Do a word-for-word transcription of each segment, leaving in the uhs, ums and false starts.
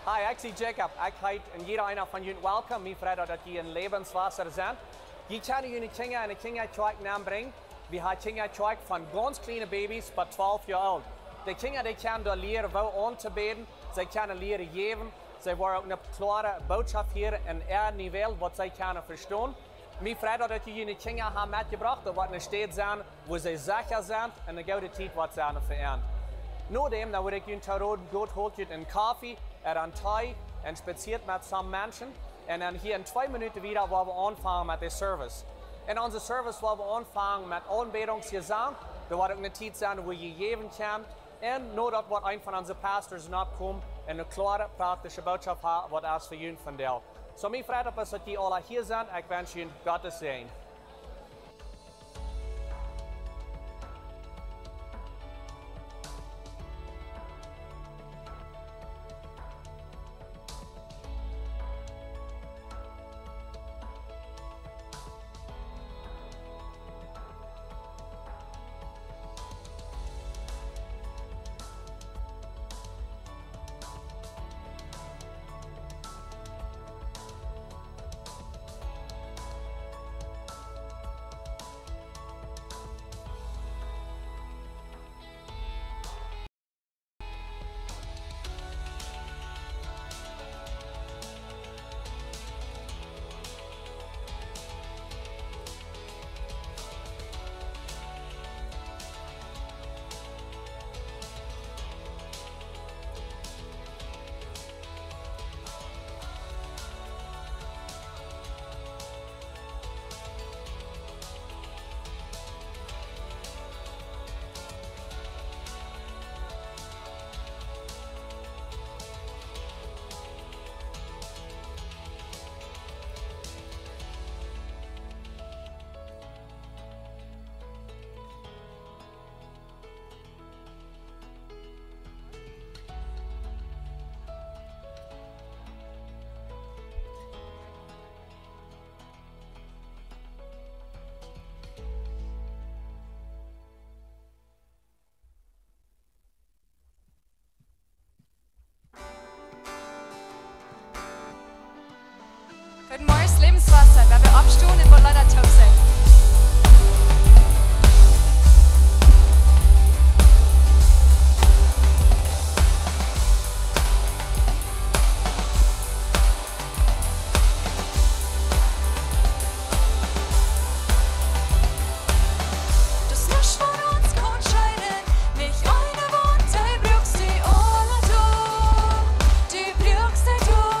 Hi, ekj sie Jacob. Ekj heet en jieda eena von junt welkom. Mie freit daut, daut jie en Lebenswasser sent. Jie kjennen june Kjinja en de Kjinjakjoakj nenbrinjen. Wie haben Kjinjakjoakj von gaunz kjliene Babys bat twalf Joa oolt. De Kjinja, dee kjennen doa lieren, woo auntobäden. See kjennen lieren jäwen. See woaren uk ne kloare Botschoft hieren en äa Nivel, waut see kjennen vestonen. Mie freit daut, daut jie june Kjinja haben metjebrocht, daut woat ne Städ sennen, wua see secha sent un ne goode Tiet woat sennen fa an. Nodäm, dan wudd ekj junt rooden, goot, holt junt en Koffe, ooda en Tee, un spazieet met some Menschen. Un dan hia en twee Minuten wada, woa wie aunfangen met de Service. En onse Service woa wie aunfangen met Aunbädungsjesank. Doa woat uk ne Tiet sennen, wua jie jäwen kjennen. Un nu daut woat een von onse Pastors nokomen un ne kloare, praktische Botschoft haben, waut es fa junt vondoag. So, mie freit daut, daut jie aula hia sent. Ekj wensch junt Gottes Säajen. Goodemorjes, Lebenswasser, wan wie oppstonen un waut Leeda toop sinjen. Daut es nuscht von ons kaun scheiden, nich eena von dee bruckst du aula doa, du bruckst dee doa.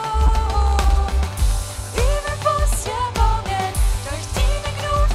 Wie woaren bloos jewangen derch diene Jnod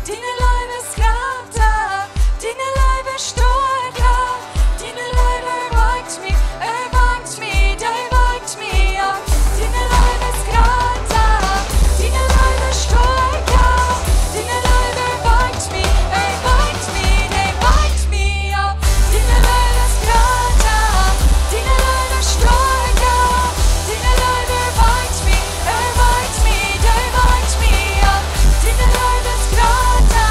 Diene Leew es jrata, diene Leew es stoakja, diene Leew erwakjt mie, erwakjt mie, dee wakjt mie opp. Diene Leew es jrata, diene Leew es stoakja, diene Leew erwakjt mie, erwakjt mie, dee wakjt mie opp. Diene Leew es jrata, diene Leew es stoakja, diene Leew erwakjt mie, erwakjt mie, dee wakjt mie opp. Diene Leew es jrata,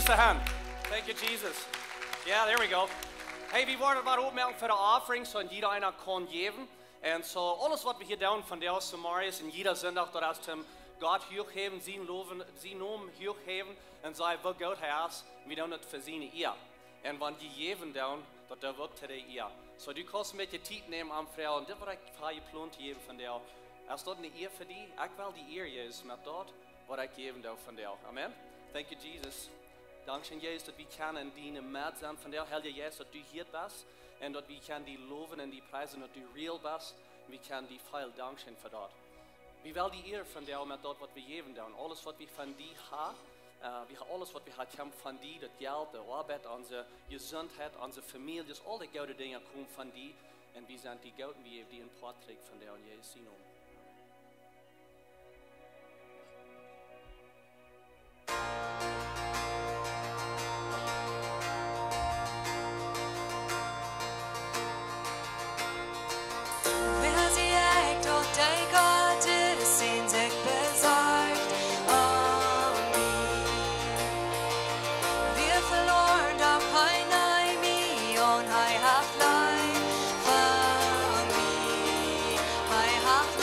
Thank you, Jesus. Yeah, there we go. Hey, wie woaren mau opmoaken fa de Offerings, soo jieda eena kaun jäwen. Un soo, aules waut wie hia doonen vondoag, soo morjes un jieda Sindach, daut es toom Gott huach häwen, sien lowen, sien Nomen huach häwen un sajen, woo goot hee es. Wie doonen daut fa siene Ea. Un wan jie jäwen doonen, daut deit uk to de Ea. Soo, du kaust met de Tiet nämen aun, Fru, un dit waut ekj fa jeplant hab vondoag. Es daut eene Ea fa die? Ekj well die Ea jäwen met daut, waut ekj jäwen doo vondoag. Amen. Thank you, Jesus. Dankscheen, Jesus, daut wie kjennen en diene Med sennen vondoag. Heilja Jeist, daut du hia best un daut wie kjennen die lowen un die priesen, daut du real best. Wie kjennen die väl dankscheen fa daut. Wie wellen die Ea vondoag met daut, waut wie jäwen doonen. Aules, waut wie von die haben, äh, wie haben aules, waut wie haben, kjemt von die, daut Jelt, de Oabeit, onse Jesuntheit, onse Famieljes, aul de goode Dinja komen von die. Un wie sent die goot un wie jäwen die een Poat trigj vondoag en Jesus sien Nomen. Wäa sie ekj, daut de Gott es, dee sikj besorcht om mie? Wia veloaren, doch hee neem mie aun, hee haft leef fa mie, hee haft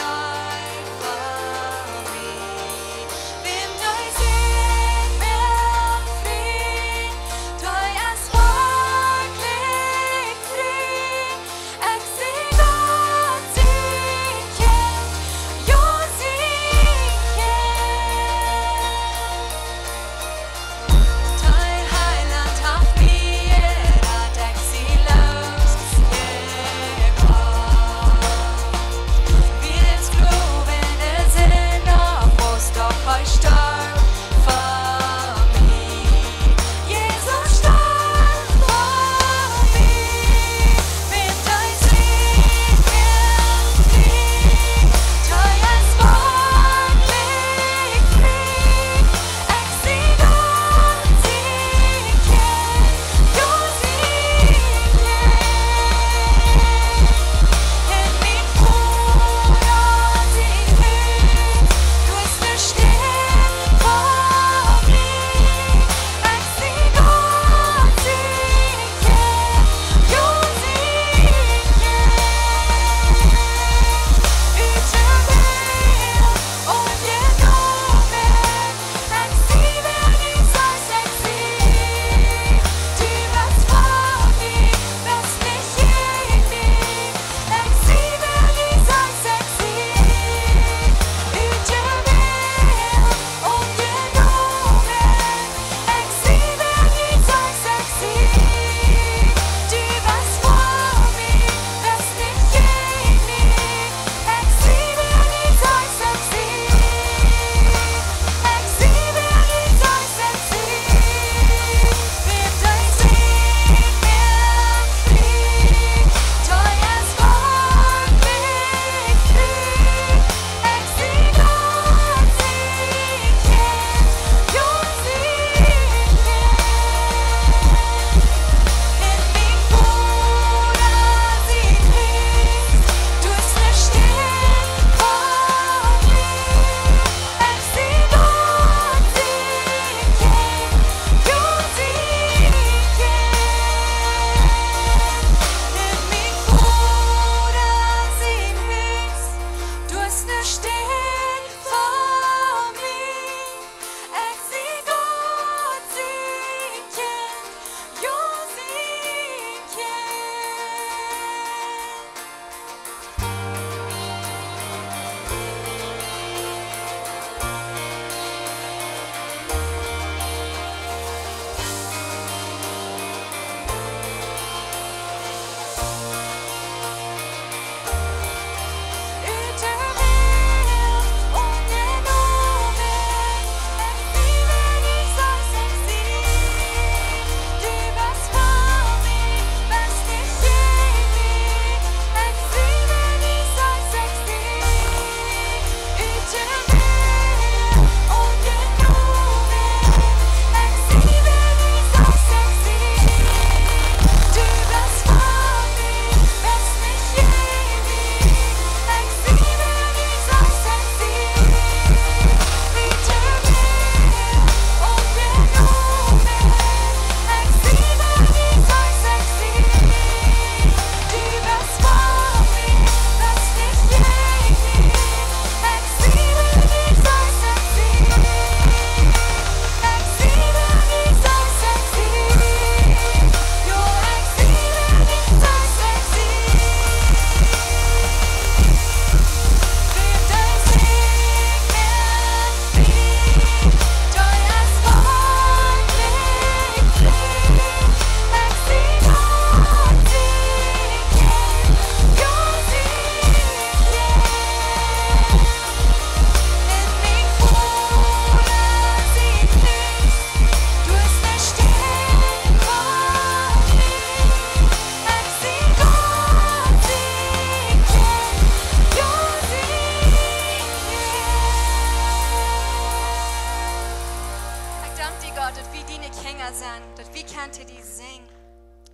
die sinj,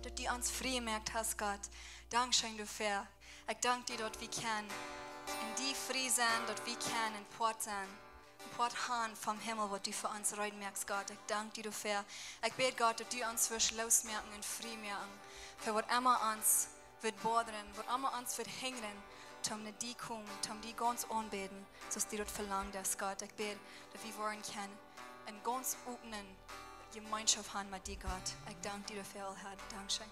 daut du ons frie jemoakt hast, Gott. Dankscheen doafäa. Ekj dank die, daut wie kjennen en die frie sennen, daut wie kjennen een Poat sennen. Een Poat han vom Himmel, waut du fa ons reed moakst, Gott. Ekj dank die doafäa. Ekj bäd, Gott, daut du ons wurscht loosmoaken un frie moaken. Fa waut emma ons wudd bothern, waut emma ons wudd hinjren, toom no die komen, toom die gaunz aunbäden, soo aus du daut velangt hast, Gott. Ekj bäd, daut wie woaren kjennen eene gaunz opne Jemeenschoft han met die, Gott. Ekj dank die doafäa, Herr. Dankscheen.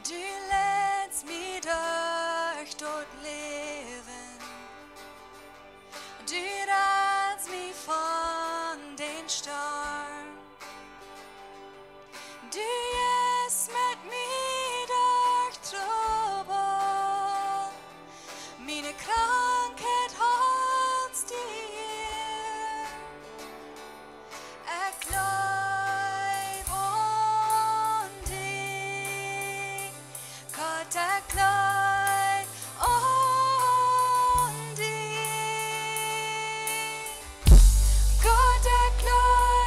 Du leidst mie derch daut Läwen. Du radst mie von dän Storm. Du jeist met mie derch Trubbel. Miene Krankheit halst du hia. Ekj jleew aun die. Gott, ekj jleew aun die. Gott, ekj jleew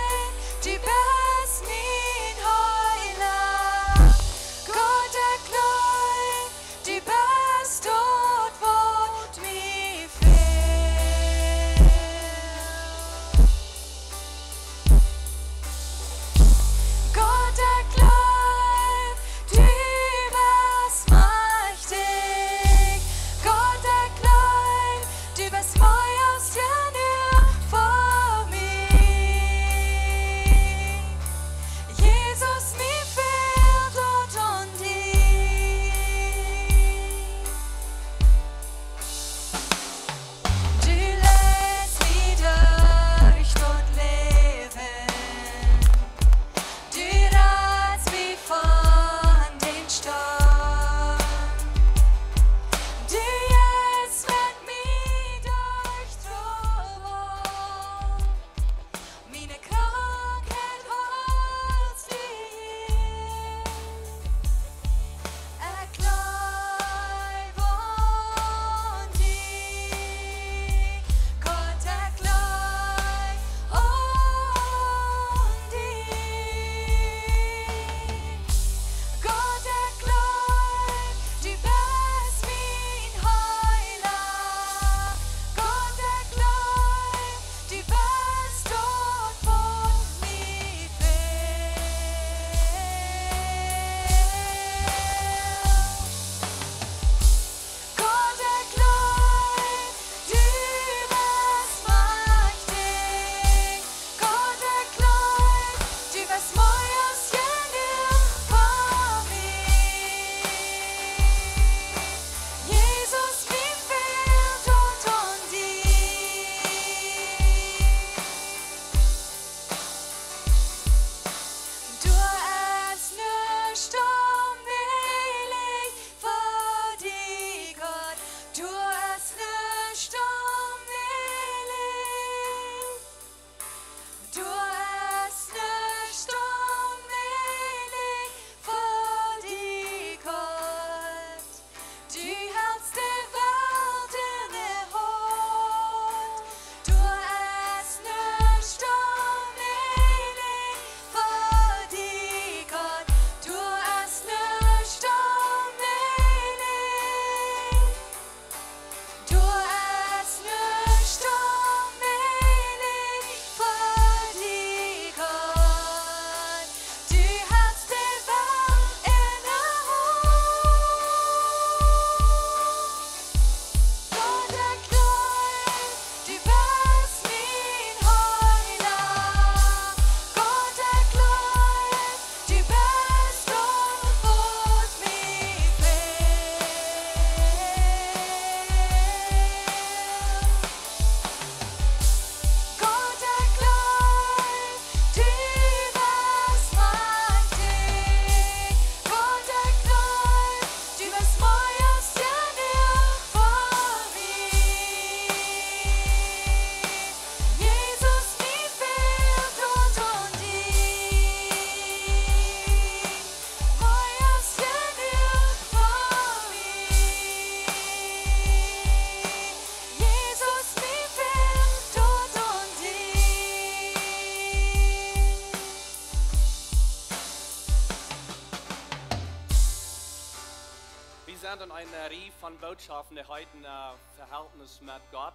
Wie sent eene Rieej von Bootschoften, dee heeten, äh, Verhältnis met Gott.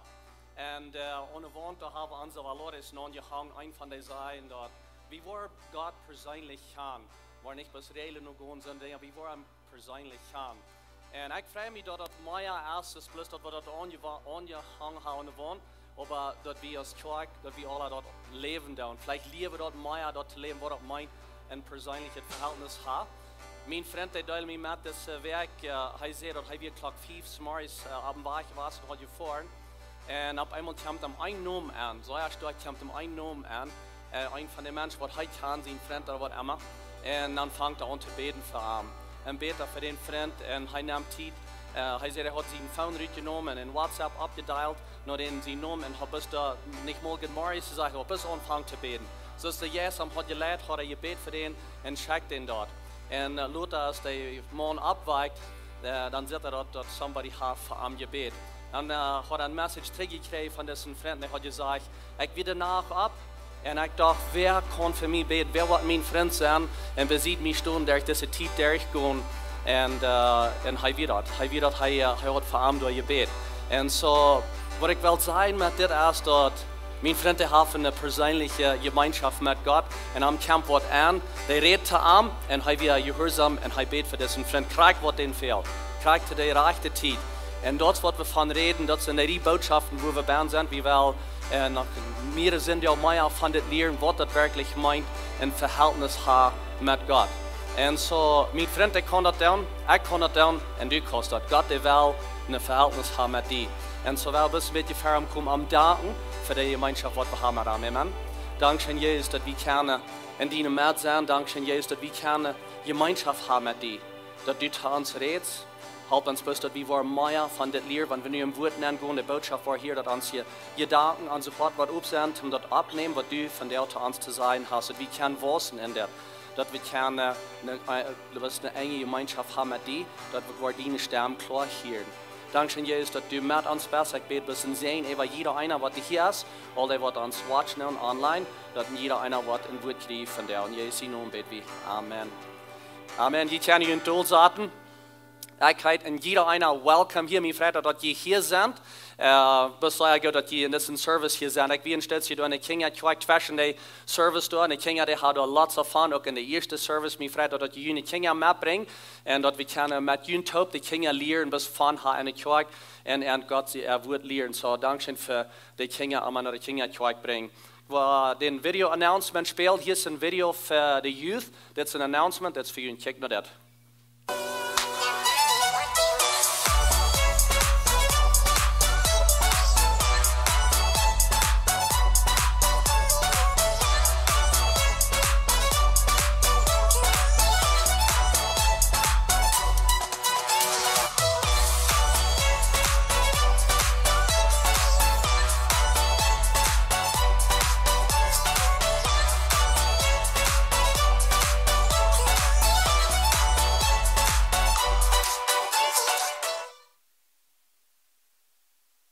Un, äh, aune Waunt, doa hab wie onse Valores aunjehongen, eent von dee säd daut, wie woaren Gott perseenlich kjanen. Woaren nich bloos Räajlen nogonen, sonda wie woaren am perseenlich kjanen. Un ekj frei mie daut daut mea es, es bloos daut wie daut aunje-, aunjehongen haben aune Waunt, oba daut wie aus Kjoakj, daut wie aula daut läwen doonen. Veleicht lieren wie daut mea, daut to läwen, waut daut meent, een perseenlichet Verhältnis haben. Mien Frint, dee deeld mie met dise Wäakj, äh, hee säd daut hee wia Klock fief zemorjes, äh, oppem Wajch wia un haud jefoaren. Un opp eemol kjemt am een Nomen aun. Soo, jo, doa kjemt am een Nomen aun. Äh, een von de Menschen, waut hee kjant, sien Frint ooda waut emma. Un dan fangt hee aun to bäden fa am. Un bät hee fa dän Frint un hee nemt Tiet. Äh, hee säd, hee haud sien Phone rutjenomen un WhatsApp oppjedeelt, no dän sien Nomen, un haud bloos doa nich mol Good Morning jesajcht, oba bloos aunjefongen to bäden. Soo aus de Jeist am haud jeleit, haud hee jebät fa dän un schekjt dän doa. Un, äh, lota, aus de Maun oppwakjt, äh, dan sitt hee daut, daut somebody haft fa am jebät. Dan, äh, haud hee een Message trigjjekjräajen von disen Frint, un hee haud jesajcht: "Ekj wia de Nacht opp un ekj docht, wäa kaun fa mie bäden? Wäa woat mien Frint sennen un besied mie stonen derch dise Tiet derchgonen?" Un, äh, un hee wia daut. Hee wia daut, hee, äh, hee haud fa am doa jebät. Un soo, waut ekj well sajen met dit es daut mien Frint, dee haft eene perseenelje Jemeenschoft met Gott. Un am kjemt waut aun, dee rät to am un hee wia jehuarsom un hee bät fa disen Frint. Krakjt waut dän fält. Krakjt to de rajchte Tiet. Un daut es waut wie von räden, daut sent dee Bootschoften, wua wie bie sent. Wie wellen, äh, noch mea sent, jo, mea von dit lieren, waut daut werkjlich meent, een Verhältnis haben met Gott. Un soo, mien Frint, ekj kaun daut doonen, ekj kaun daut doonen, un du kaust daut. Gott, dee well een Verhältnis haben met die. Un soo well wie een bät ver am komen, am danken fa de Jemeenschoft, waut wie haben met am. Amen. Dankscheen, Jesus, daut wie kjennen en diene Medd sennen. Dankscheen, Jesus, daut wie kjennen Jemeenschoft haben met die. Daut du to ons rätst. Halp ons bloos, daut wie woaren mea von dit lieren, wan wie nu em Wort nengonen, de Bootschoft woat hia, daut onse Jedanken, onse Hoat woat op sennen, om daut oppnämen, waut du vondoag to ons to sajen hast, daut wie kjennen wausen en dit, daut wie kjennen, äh, ne, äh, bloos eene enje Jemeenschoft haben met die, daut wie woaren diene Stemm kloa hieren. Dankscheen, Jesus, daut du met ons best. Ekj bäd bloos een Säajen äwa jieda eena, waut hia es, aul dee, waut ons watchen un online, daut jieda eena woat een Wort kjrieen vondoag. En Jesus sienen Nomen bäd wie. Amen. Amen. Jie kjennen junt dol saten. Ekj heet en jieda eena welcome hia. Mie freit daut, daut jie hia sent. Äh, bloos sea goot, daut jie en disen Service hia sent. Ekj wia een Stootje doa en de Kjinja, ekj wia tweschen de Service doa. Un de Kjinja, dee hauden lots of fun, uk en de ieeschte Service. Mie freit daut, daut jie june Kjinja metbrinjen. Un daut wie kjennen met junt toop de Kjinja lieren, bloos von ha en de Kjoakj. Un, un Gott sien, äh, Wort lieren. Soo, dankscheen fa de Kjinja, om no de Kjinja Kjoakj brinjen. Wua dän Video Announcement spält, hia es een Video fa de Youth. Dit es een Announcement, dit es fa junt. Kjikj no daut.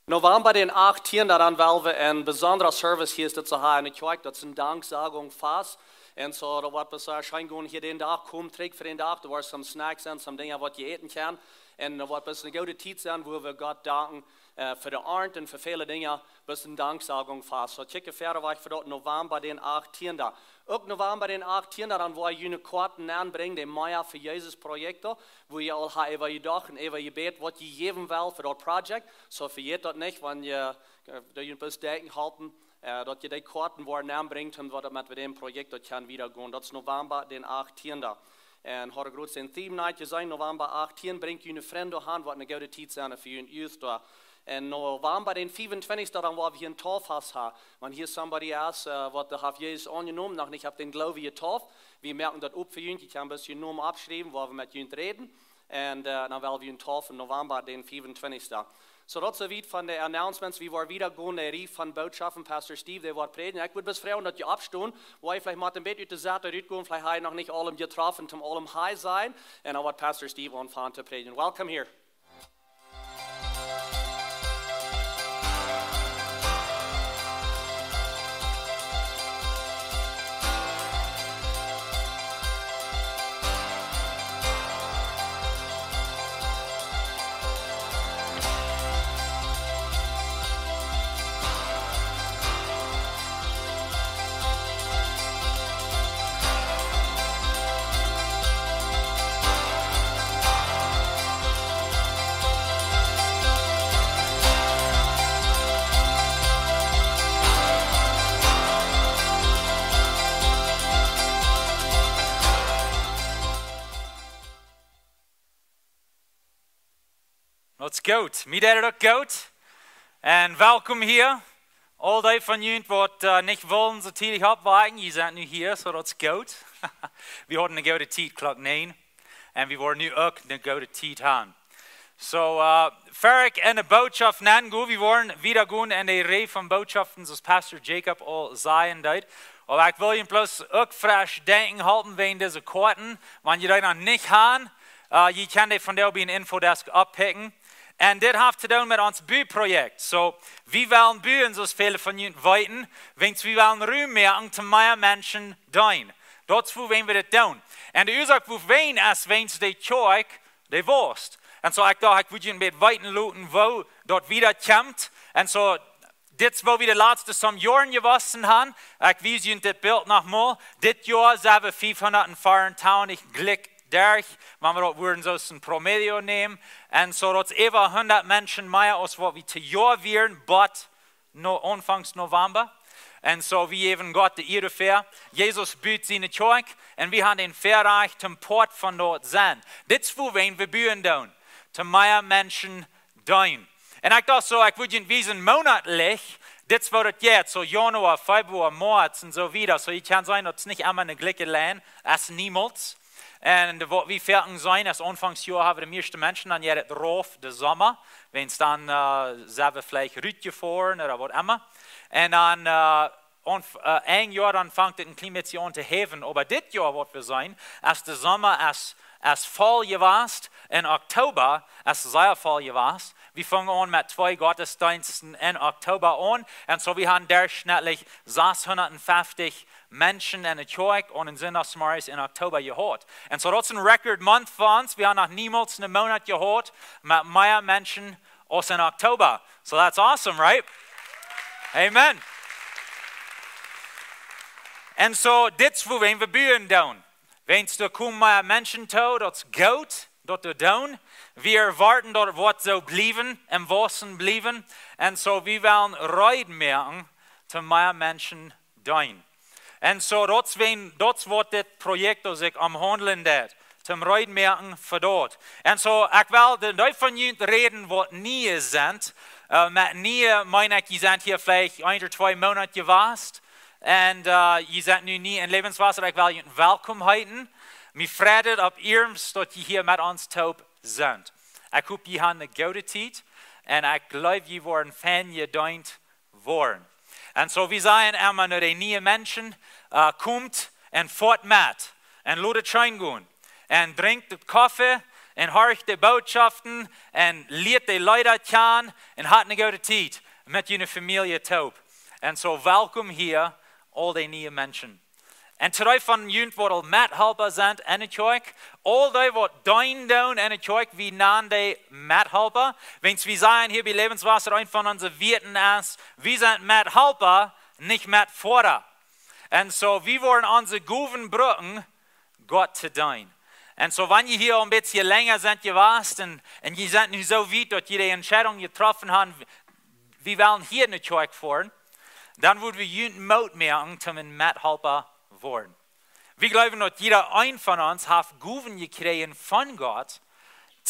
November dän achtienden, dan well wie een besondra Service hia es daut soo ha en de Kjoakj, daut es een Danksagung Fast. Un soo, daut woat bloos soo scheen gonen hia dän Dach, kom trigj fa dän Dach, doa woaren some Snacks sennen, some Dinja waut jie äten kjennen. Un daut woat bloos eene goode Tiet sennen, wua wie Gott danken, äh, fa de Arnt un fa väle Dinja, bloos een Danksagung Fast. Soo, kjikj ver wajch fa daut November dän achtienden. Uk November dän achtienden, dan woa jie june Koaten aunbrinjen, de Mea fa Jesus Projekte, wua jie aul ha äwa jedocht un äwa jebät, waut jie jäwen well fa daut Project. Soo, vejät daut nich, wan jie, äh, doa jie bloos denkjen halpen, äh, daut jie de Koaten woaren aunbrinjen, om waut met däm Project daut kaun wieda gonen. Daut es November dän achtienden. Un haud ekj groot sien Theme Night jeseenen, November achtieen, brinjt june Frind han, woat eene goode Tiet sennen fa june Youth doa. Un November dän fiefuntwintichsten, dan woa wie hia een Tauffast haben. Wan hia somebody es, äh, waut dee haft Jesus aunjenomen, noch nich haft dän Gloowen jetauft, wie moaken daut op fa junt, jie kjennen bloos jun Nomen oppschriewen, woa wie met junt räden. Un, äh, dan well wie junt taufen, November dän fiefuntwintichsten. Soo, daut soo wiet von de Announcements. Wie woaren wieda gonen, de Rieej von Bootschoften, Pastor Steve, dee woat prädjen. Ekj wudd bloos froagen, daut jie oppstonen, woa jie veleicht mau een bät ut de Saat rutgonen, veleicht ha jie noch nich aulem jetroffen, om aulem hia sennen. Un dan woat Pastor Steve aunfangen to prädjen. Welcome here. Daut es goot. Mie deit daut uk goot. Un welkom hia. Aul dee von junt waut, äh, nich wullen soo tiedich oppwaken, jie sent nu hia, soo daut es goot. Wie hauden eene goode Tiet, Klock näajen. Un wie woaren nu uk eene goode Tiet haben. Soo, äh, ver ekj enne Bootschoft nenn go, wie woaren wieda gonen enne Rieej von Bootschoften, soo aus Pastor Jacob aul säd. Oba ekj well junt bloos uk fresch denkjen halpen wäajen dise Koaten, wan jie dee noch nich haben, äh, jie kjennen dee vondoag bie een Infodesk oppikjen. Un dit haft to doonen met ons Buprojekt. Soo, wie wellen buen, soo aus väle von junt weeten, wiels wie wellen Rum moaken, om mea Menschen to deenen. Daut es wuarom wie dit doonen. Un de Uasoak wuarom es, wiels de Kjoakj, dee wort. Un soo, ekj docht, ekj wudd junt een bät weeten loten, woo daut wieda kjemt. Un soo, dit es woo wie de latste some Joaren jewossen haben. Ekj wies junt dit Bilt noch mol. Dit Joa sent wie fiefhundat un veeruntwintich jlikj derch, wan wie daut wudden soo aus een Promedio nämen. Un soo, daut es äwa hundat Menschen mea aus waut wie daut Joa wieren, bot no, aunfangs November. Un soo, wie jäwen Gott de Ea doafäa. Jesus but siene Kjoakj un wie haben daut Väarajcht, een Poat von daut to sennen. Dit es wuarom wie buen doonen. Om mea Menschen deenen. Un ekj docht soo, ekj wudd junt wiesen moonatlich, dit es woo daut jeit, soo Januar, Februar, Moaz un soo wieda. Soo, jie kjennen seenen, daut es nich emma eene jlikje Lien, es niemols. Un de, waut wie foaken seenen, es aunfangs Joa haben wie de mieeschte Menschen, dan jeit et rauf, de Somma, wiels dan, äh, sent wie veleicht rutjefoaren ooda waut emma. Un dan, äh, un, äh, een Joa dan fangt et een kjlien bät aun to häwen. Oba dit Joa, waut wie seenen, es de Somma es, es voll jewast, en Oktoba es sea voll jewast. Wie fungen aun met twee Gottesdeensten en Oktoba aun. Un soo, wie haben derchschnittlich sechshundat fieftich Menschen enne Kjoakj aun eenen Sindachmorjes en Oktoba jehaut. Un soo, daut es een record month fa ons. Wie haben noch niemols een Moonat jehaut met mea Menschen aus en Oktoba. So that's awesome, right? Amen. Un soo, dit es wuarom wie buen doonen. Wiels doa komen mea Menschen too, daut es goot, daut to doonen. Wie erwoaten, daut et woat soo bliewen un waussen bliewen. Un soo, wie wellen reed moaken, om mea Menschen deenen. Un soo, daut es wäajen, daut es waut dit Projekt sikj omhaundlen deit. Om reed moaken fa daut. Un soo, ekj well de, dee von junt räden, waut nie sent. Äh, met nie meen ekj, jie sent hia veleicht een ooda twee Moonat jewast. Un, äh, jie sent nu nie en Lebenswasser. Ekj well junt welkom heeten. Mie freit et opp ieescht, daut jie hia met ons toop sent. Ekj hop, jie haben eene goode Tiet. Un ekj jleew, jie woaren fein jedeent woaren. Un soo, wie sajen emma no de niee Menschen, äh, komt un foat met. Un lot et scheen gonen. Un drinkjt dän Koffe un horcht de Bootschoften un lieet de Leeda kjanen un hat eene goode Tiet met june Famielje toop. Un soo, welkom hia, aul de niee Menschen. Un to dee von junt waut aul Methalpa sent enne Kjoakj, aul dee waut deenen doonen enne Kjoakj, wie nanen dee Methalpa. Wiels wie sajen hia bie Lebenswasser, eent von onse Wieed es, wie sent Methalpa, nich Metfoara. Un soo, wie woaren onse Gowen brucken, Gott to deenen. Un soo, wan jie hia aul een bät lenja sent jewast un, un jie sent nu soo wiet, daut jie de Entscheidunk jetroffen haben, wie wellen hia enne Kjoakj foaren, dan wudd wie junt Moot moaken, om een Methalpa woaren. Wie jleewen, daut jieda een von ons haft Gowen jekjräajen von Gott,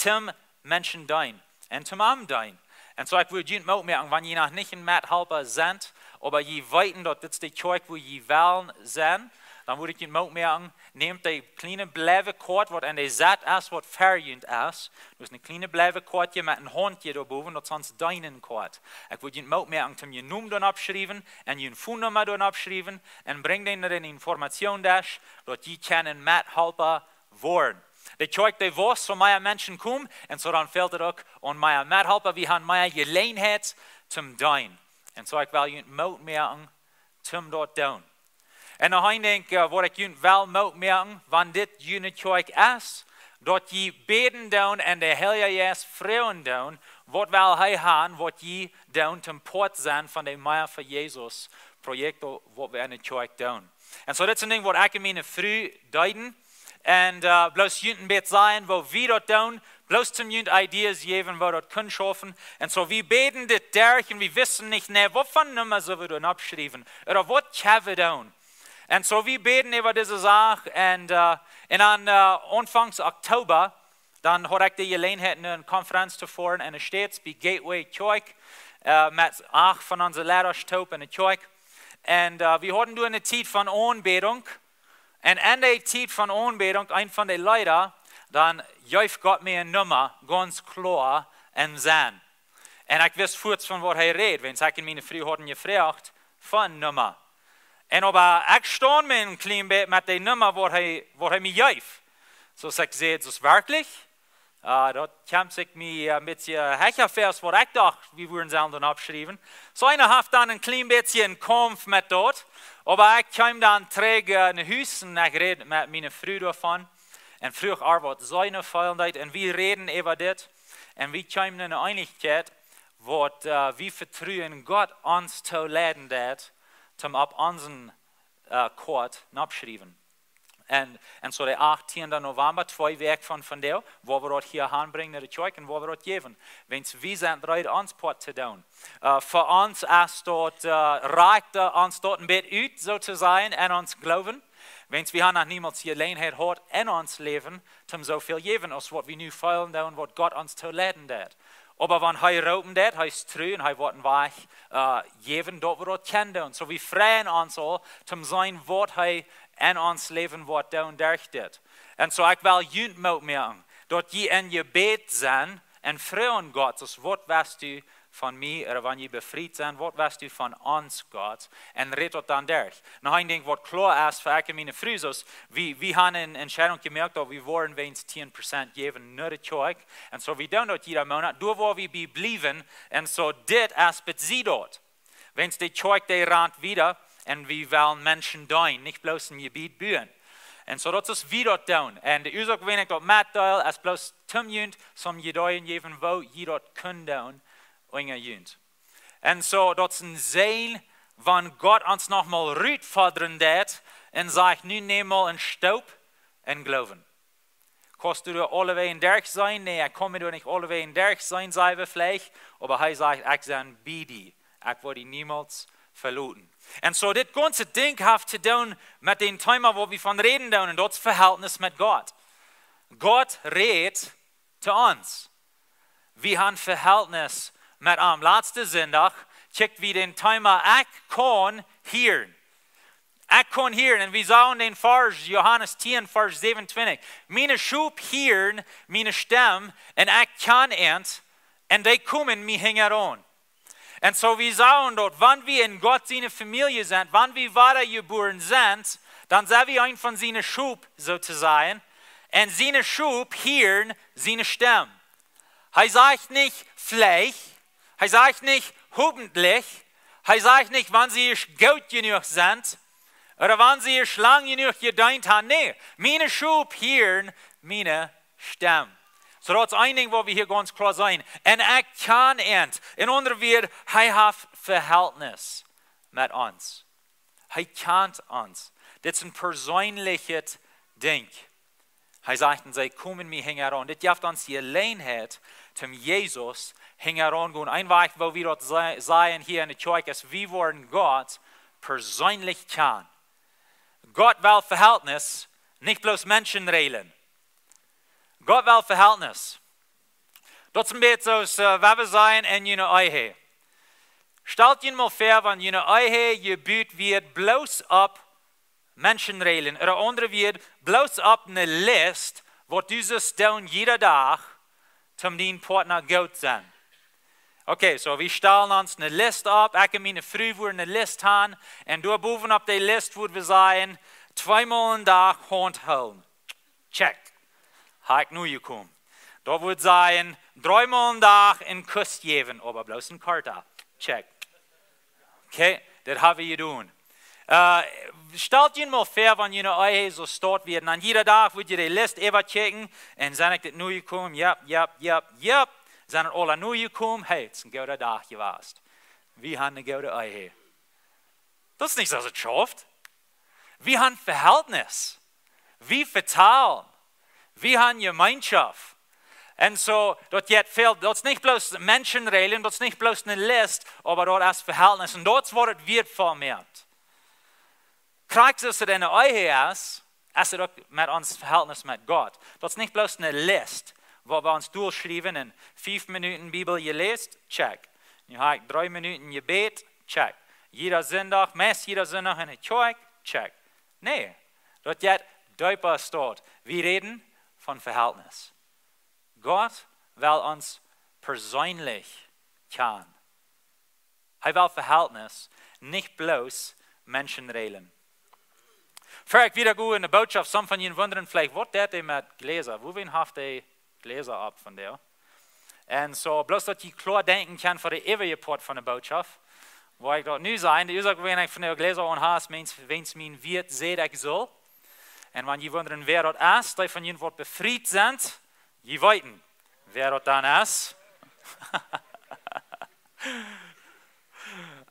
om Menschen deenen un om am deenen. Un soo, ekj wudd junt Moot moaken, wan jie noch nich een Methalpa sent, oba jie weeten, daut dit es de Kjoakj, wua jie wellen sennen, dan wudd ekj junt Moot moaken, nämt de kjliene Bliewekoat, waut aun de Sied es, waut ver junt es. Daut es een kjlienet Bliewekoatje met een Hauntje doa bowen, daut sajcht Deenen-Koat. Ekj wudd junt Moot moaken, om jun Nomen doa oppschriewen un jun Phone-Numma doa oppschriewen un brinj dee no dän Informationsdesk, daut jie kjennen Methalpa woaren. De Kjoakj, dee wauss, soo mea Menschen komen, un soo dan fält et uk aun mea Methalpa. Wie haben mea Jeläajenheit om to deenen. Un soo, ekj well junt Moot moaken, om daut to doonen. Un noch een Dinkj, äh, waut ekj junt well Moot moaken, wan dit june Kjoakj es, daut jie bäden doonen un dän Heiljen Jeist froagen doonen, waut well hee haben, waut jie doonen, om Poat sennen von de Mea fa Jesus Projekt, waut wie enne Kjoakj doonen. Un soo, dit es een Dinkj, waut ekj un miene Fru deeden. Un, äh, bloos junt een bät sajen, woo wie daut doonen, bloos om junt Ideas jäwen, woo daut kunn schaufen. Un soo, wie bäden dit derch un wie wisten nich, nä, waut fa Numma sell wie doa oppschriewen? Ooda waut kjenn wie doonen? Un soo, wie bäden äwa dise Sach un, äh, un dan, äh, aunfangs Oktoba, dan haud ekj de Jeläajenheit, no eene Konferenz to foaren enne States, bie Gateway Kjoakj, äh, met acht von onse Leida toop enne Kjoakj. Un, äh, wie hauden doa eene Tiet von Aunbädunk. Un enne Tiet von Aunbädunk, een von de Leeda, dan jeef Gott mie eene Numma, gaunz kloa un senn. Un ekj wist fuaz von waut hee räd, wiels ekj un miene Fru hauden jefroacht von Numma. Un oba ekj stunt mie een kjlien bät met de Numma waut hee, waut hee mie jeef. Soo aus ekj säd, daut es werkjlich. Äh, daut kjeem sikj mie een bät hecha väa aus waut ekj docht, wie wudden sellen dan oppschriewen. Soo eena haud dan een kjlien bät een Kaumf met daut. Oba ekj kjeem dan trigj, äh, no Hus un ekj räd met miene Fru doavon. Un fruach äa waut see nu feelen deed. Un wie räden äwa dit. Un wie kjeemen en eene Eenichkjeit, waut, äh, wie vetruen Gott ons to leiden deed, toom opp onse, äh, Koat noppschriewen. Un, un soo de achttiende November, twee Wäakj von vondoag, woa wie daut hia aunbrinjen no de Kjoakj un woa wie daut jäwen. Wiels wie sent reed, ons Poat to doonen. Äh, fa ons es daut, äh, rajcht, äh, ons daut een bät ut, soo to sajen, en ons Gloowen. Wiels wie haben noch niemols Jeläajenheit jehaut en ons Läwen, toom soo väl jäwen, aus waut wie nu feelen doonen, waut Gott ons to leiden deed. Oba wan hee roopen deed, hee es tru un hee woat een Wajch, äh, jäwen, daut wie daut kjennen doonen. Soo wie freien ons aul, toom seenen waut hee en ons Läwen woat doonen derch dit. Un soo ekj well junt Moot moaken, daut jie en Jebäd sent un froagen Gott, soo aus: Waut west du von mie, ooda wan jie befriet sent, waut west du von ons, Gott? Un räd daut dan derch. Noch een Dinkj waut kloa es fa ekj un miene Fru, soo aus wie, wie haben eene Entscheidunk jemoakt, daut wie wudden weens tieen Prozent jäwen no de Kjoakj. Un soo wie doonen daut jieda Moonat, doa woa wie bie bliewen. Un soo dit es bie ons daut. Wiels de Kjoakj dee rant wieda un wie wellen Menschen deenen, nich bloos een Jebäd buen. Un soo daut es wie daut doonen. Un de Uasoak wuarom ekj daut metdeel, es bloos toom junt soon Jedanken jäwen, woo jie daut kjennen doonen, unja junt. Un soo, daut es een Säajen, wan Gott ons nochmol rutfodren deed un sajcht: Nu nemm mol een Stoop un Gloowen. Kaust du doa aulewäajen derch sennen? Nä, ekj kaun mie doa nich aulewäajen derch sennen, saj wie veleicht. Oba hee sajcht: Ekj sie bie die. Ekj woa die niemols veloten. Un soo, dit gaunze Dinkj haft to doonen met daut Thema, wua wie von räden doonen, un daut es Vehältnis met Gott. Gott rät to ons. Wie haben Vehältnis met am. Latsten Sindach kjikjt wie daut Thema: Ekj kaun hieren. Ekj kaun hieren. Un wie sagen dän Varsch, Johanes tieen, Varsch säwenuntwintich: Miene Schop hieren miene Stemm, un ekj kjan an, un dee komen mie hinjaraun. Un soo wie sagen daut, wan wie en Gott siene Famielje sent, wan wie wadajebuaren sent, dan sent wie een von siene Schop, soo to sajen. Un siene Schop hieren siene Stemm. Hee sajcht nich veleicht, hee sajcht nich hopentlich, hee sajcht nich, wan see goot jenuach sent, ooda wan see lang jenuach jedeent haben. Nä, miene Schop hieren miene Stemm. Soo daut es een Dinkj, wua wie hia gaunz kloa seenen. Un ekj kjan an. En aundre Wieed, hee haft Vehältnis met ons. Hee kjant ons. Dit es een perseenlichet Dinkj. Hee sajcht: Un see komen mie hinjaraun. Dit jeft ons Jeläajenheit, toom Jesus hinjaraun gonen. Een Wajch, woo wie daut sa-, sajen hia enne Kjoakj, es: Wie wudden Gott perseenlich kjanen. Gott well Vehältnis, nich bloos Menschen räden. Gott well Vehältnis. Daut es een bät soo aus, äh, wua wie sajen en june Ehe. Stalt junt mol väa, wan june Ehe jebut woat bloos opp Menschen räden. Ooda aundre Wieed, bloos opp eene List, waut du sust doonen jieda Dach, toom dien Partner goot sennen. Okay, soo wie stalen ons eene List opp. Ekj un miene Fru wudden eene List haben. Un doa bowen opp de List wudden wie sajen: Tweemol een Dach Haunt hoolen. Check. Hab ekj nu jekomen. Daut wudd sajen: Dreemol een Dach een Kuss jäwen, oba bloos een korta. Check. Okay, daut hab wie jedonen. Äh, stalt junt mol väa, wan june Ehe soo steit, wie dan jieda Dach wudd jie de List äwakjikjen un: Sent ekj dit nu jekomen? Jep, jep, jep, jep. Sent aule nu jekomen? Hey, daut es een gooda Dach jewast. Wie haben eene goode Ehe. Daut es nich soo aus et schauft. Wie haben Vehältnis. Wie vetalen. Wie haben Jemeenschoft. Un soo, daut jeit väl, daut es nich bloos Menschen räden, daut es nich bloos eene List, oba daut es Vehältnis. Un daut es waut et wieetvoll moakt. Krakjt soo aus et enne Ehe es, es et uk met ons Vehältnis met Gott. Daut es nich bloos eene List, Waut wie ons dolschriewen: en fief Minuten Bibel jeläst, check. Nu hab ekj dree Minuten jebät, check. Jieda Sindach, meist jieda Sindach enne Kjoakj, check. Nä, daut jeit deepa aus daut. Wie räden von Vehältnis. Gott well ons perseenlich kjanen. Hee well Vehältnis, nich bloos Menschen räden. Ver ekj wieda go enne Bootschoft, some von junt wundren veleicht, waut deit dee met Jläsa? Wuawäajen haft dee Jläsa opp vondoag? Un soo, bloos daut jie kloa denkjen kjennen fa de äwaje Poat von de Bootschoft, woa ekj daut nu sajen, de Uasoak wuarom ekj vondoag Jläsa aun hab, es, wiels, wiels mien Wieet sajcht, ekj saul. Un wan jie wundren, wäa daut es, dee von junt waut befriet sent, jie weeten, wäa daut dan es.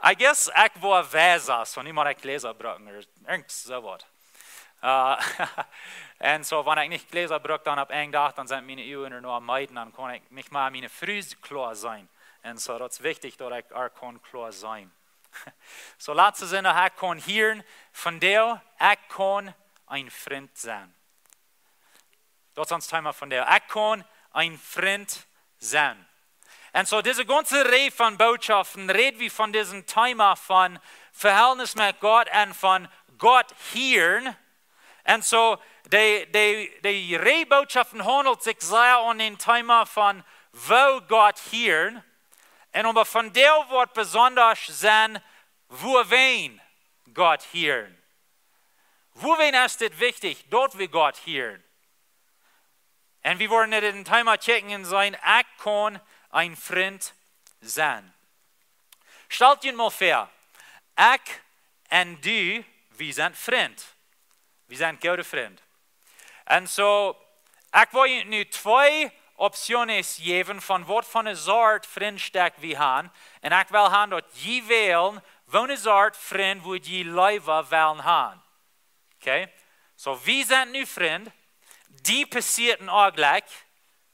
I guess ekj woa weisa, soo nu mott ekj Jläsa brucken, ooda irjent soo waut. Äh, un soo, wan ekj nich Jläsa bruk, dan opp een Dach, dan sent miene Uagen noch meed, dan kaun ekj nich mea miene Fru kloa seenen. Un soo, daut es wichtich, daut ekj äa kaun kloa seenen. Soo, latste Sindach, ekj kaun hieren, vondoag, ekj kaun een Frint sennen. Daut es ons Thema vondoag. Ekj kaun een Frint sennen. Un soo, dise gaunze Rieej von Bootschoften räd wie von disen Thema von Vehältnis met Gott un von Gott hieren. Un soo, de, de, de Rieej Bootschoften haundelt sikj sea om dän Thema von woo Gott hieren. Un oba vondoag woat besonda sennen, wuawäajen Gott hieren. Wuawäajen es dit wichtich, daut wie Gott hieren? Un wie woaren dit en Thema checken un seenen, ekj kaun een Frint sennen. Stalt junt mol väa, ekj un du, wie sent Frind. Wie sent goode Frind. Un soo, ekj well junt nu twee Optionen jäwen von waut fa ne Sort Frintstekj wie han. Un ekj well han daut jie wälen, woone Sort Frind wudd jie leewa wellen han. Okay? Soo, wie sent nu Frind, die passieet een Onjlekj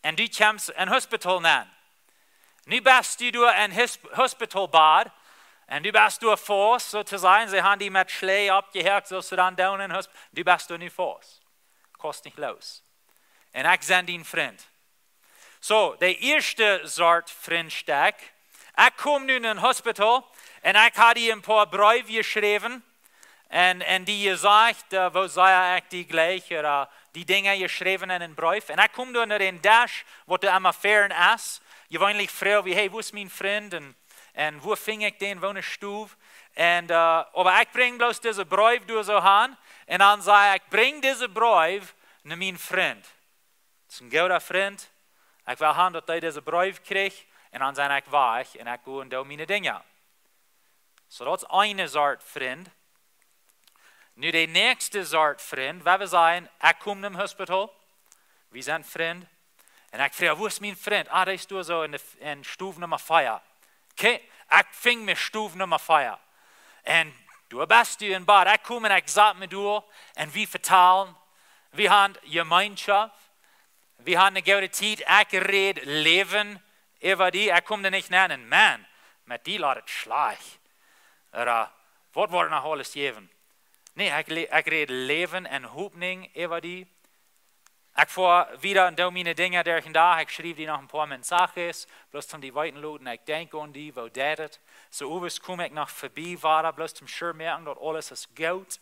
un du kjemst en Hospital nenn. Nu best du doa en His-, Hospital Bad un du best doa faust, soo to sajen. See han die met Schläaj oppjehoakt, soo aus see dan doonen en Hosp-, du best doa nu faust. Kaust nich loos. Un ekj sie dien Frint. Soo, de ieeschte Sort Frintstekj. Ekj kom nu en een Hospital un ekj hab die een poa Breew jeschräwen. Un, un die jesajcht, äh, woo see ekj die jlikj, ooda die Dinja jeschräwen en een Breew. Un ekj kom doa no dän Desch, waut doa emma väaren es. Jeweenlich froag wie: "Hey, wua es mien Frint? Un, un wua finj ekj dän? Woone Stow?" Un, äh, oba ekj brinj bloos dise Breew doa soo han. Un dan saj ekj: "Brinj dise Breew no mien Frint. Daut es een gooda Frint. Ekj well han daut hee dise Breew kjricht." Un dan sie ekj wajch un ekj go un doo miene Dinja. Soo, daut es eene Sort Frint. Nu de näakjste Sort Frint, wua wie sajen, ekj kom no een Hospital, wie sent Frind. Un ekj froag: "Wua es mien Frint?" "Ah, dee es doa soo en de, en Stow Numma vea." Okay, ekj finj mie Stow Numma vea. Un doa best du en Bad. Ekj kom un ekj sat mie doa un wie vetalen. Wie han Jemeenschoft. Wie han eene goode Tiet. Ekj räd Läwen äwa die. Ekj kom doa nich nenn un: "Man, met die lot et schlajcht." Ooda: "Waut woat noch aules jäwen?" Nä, ekj le-, ekj räd Läwen un Hopninj äwa die. Ekj foa wieda un doo miene Dinja derch dän Dach. Ekj schriew die noch een poa Mensajes, bloos om die weeten to loten, ekj denkj aun die, woo daut es. Soo owes kom ekj noch verbie, wada bloos om sure to moaken daut aules es goot.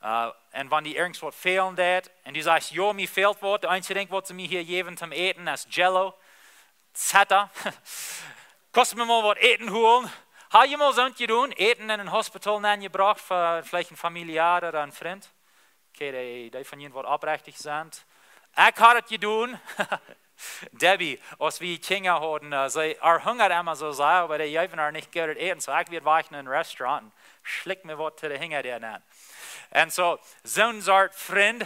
Äh, un wan die irjent waut fälen deit, un du sajchst: "Jo, mie fält waut, de eensje Dinkj waut see mie hia jäwen toom äten es Jello, et cetera" "Kaust mie mol waut Äten holen?" Hab jie mol soont jedonen? Äten en een Hospital nenjebrocht, fa veleicht een Famielje ooda een Frint? Okay, dee, dee von junt waut oprechtich sent. Ekj hab daut jedonen. Debbie, aus wie Kjinja hauden, äh, see, äa hungad emma soo sea, oba dee jeewen äa nich goodet Äten. Soo ekj wia wajch no een Restaurant un schlikj mie waut to de Hinja doa nenn. Un soo, soone Sort Frint.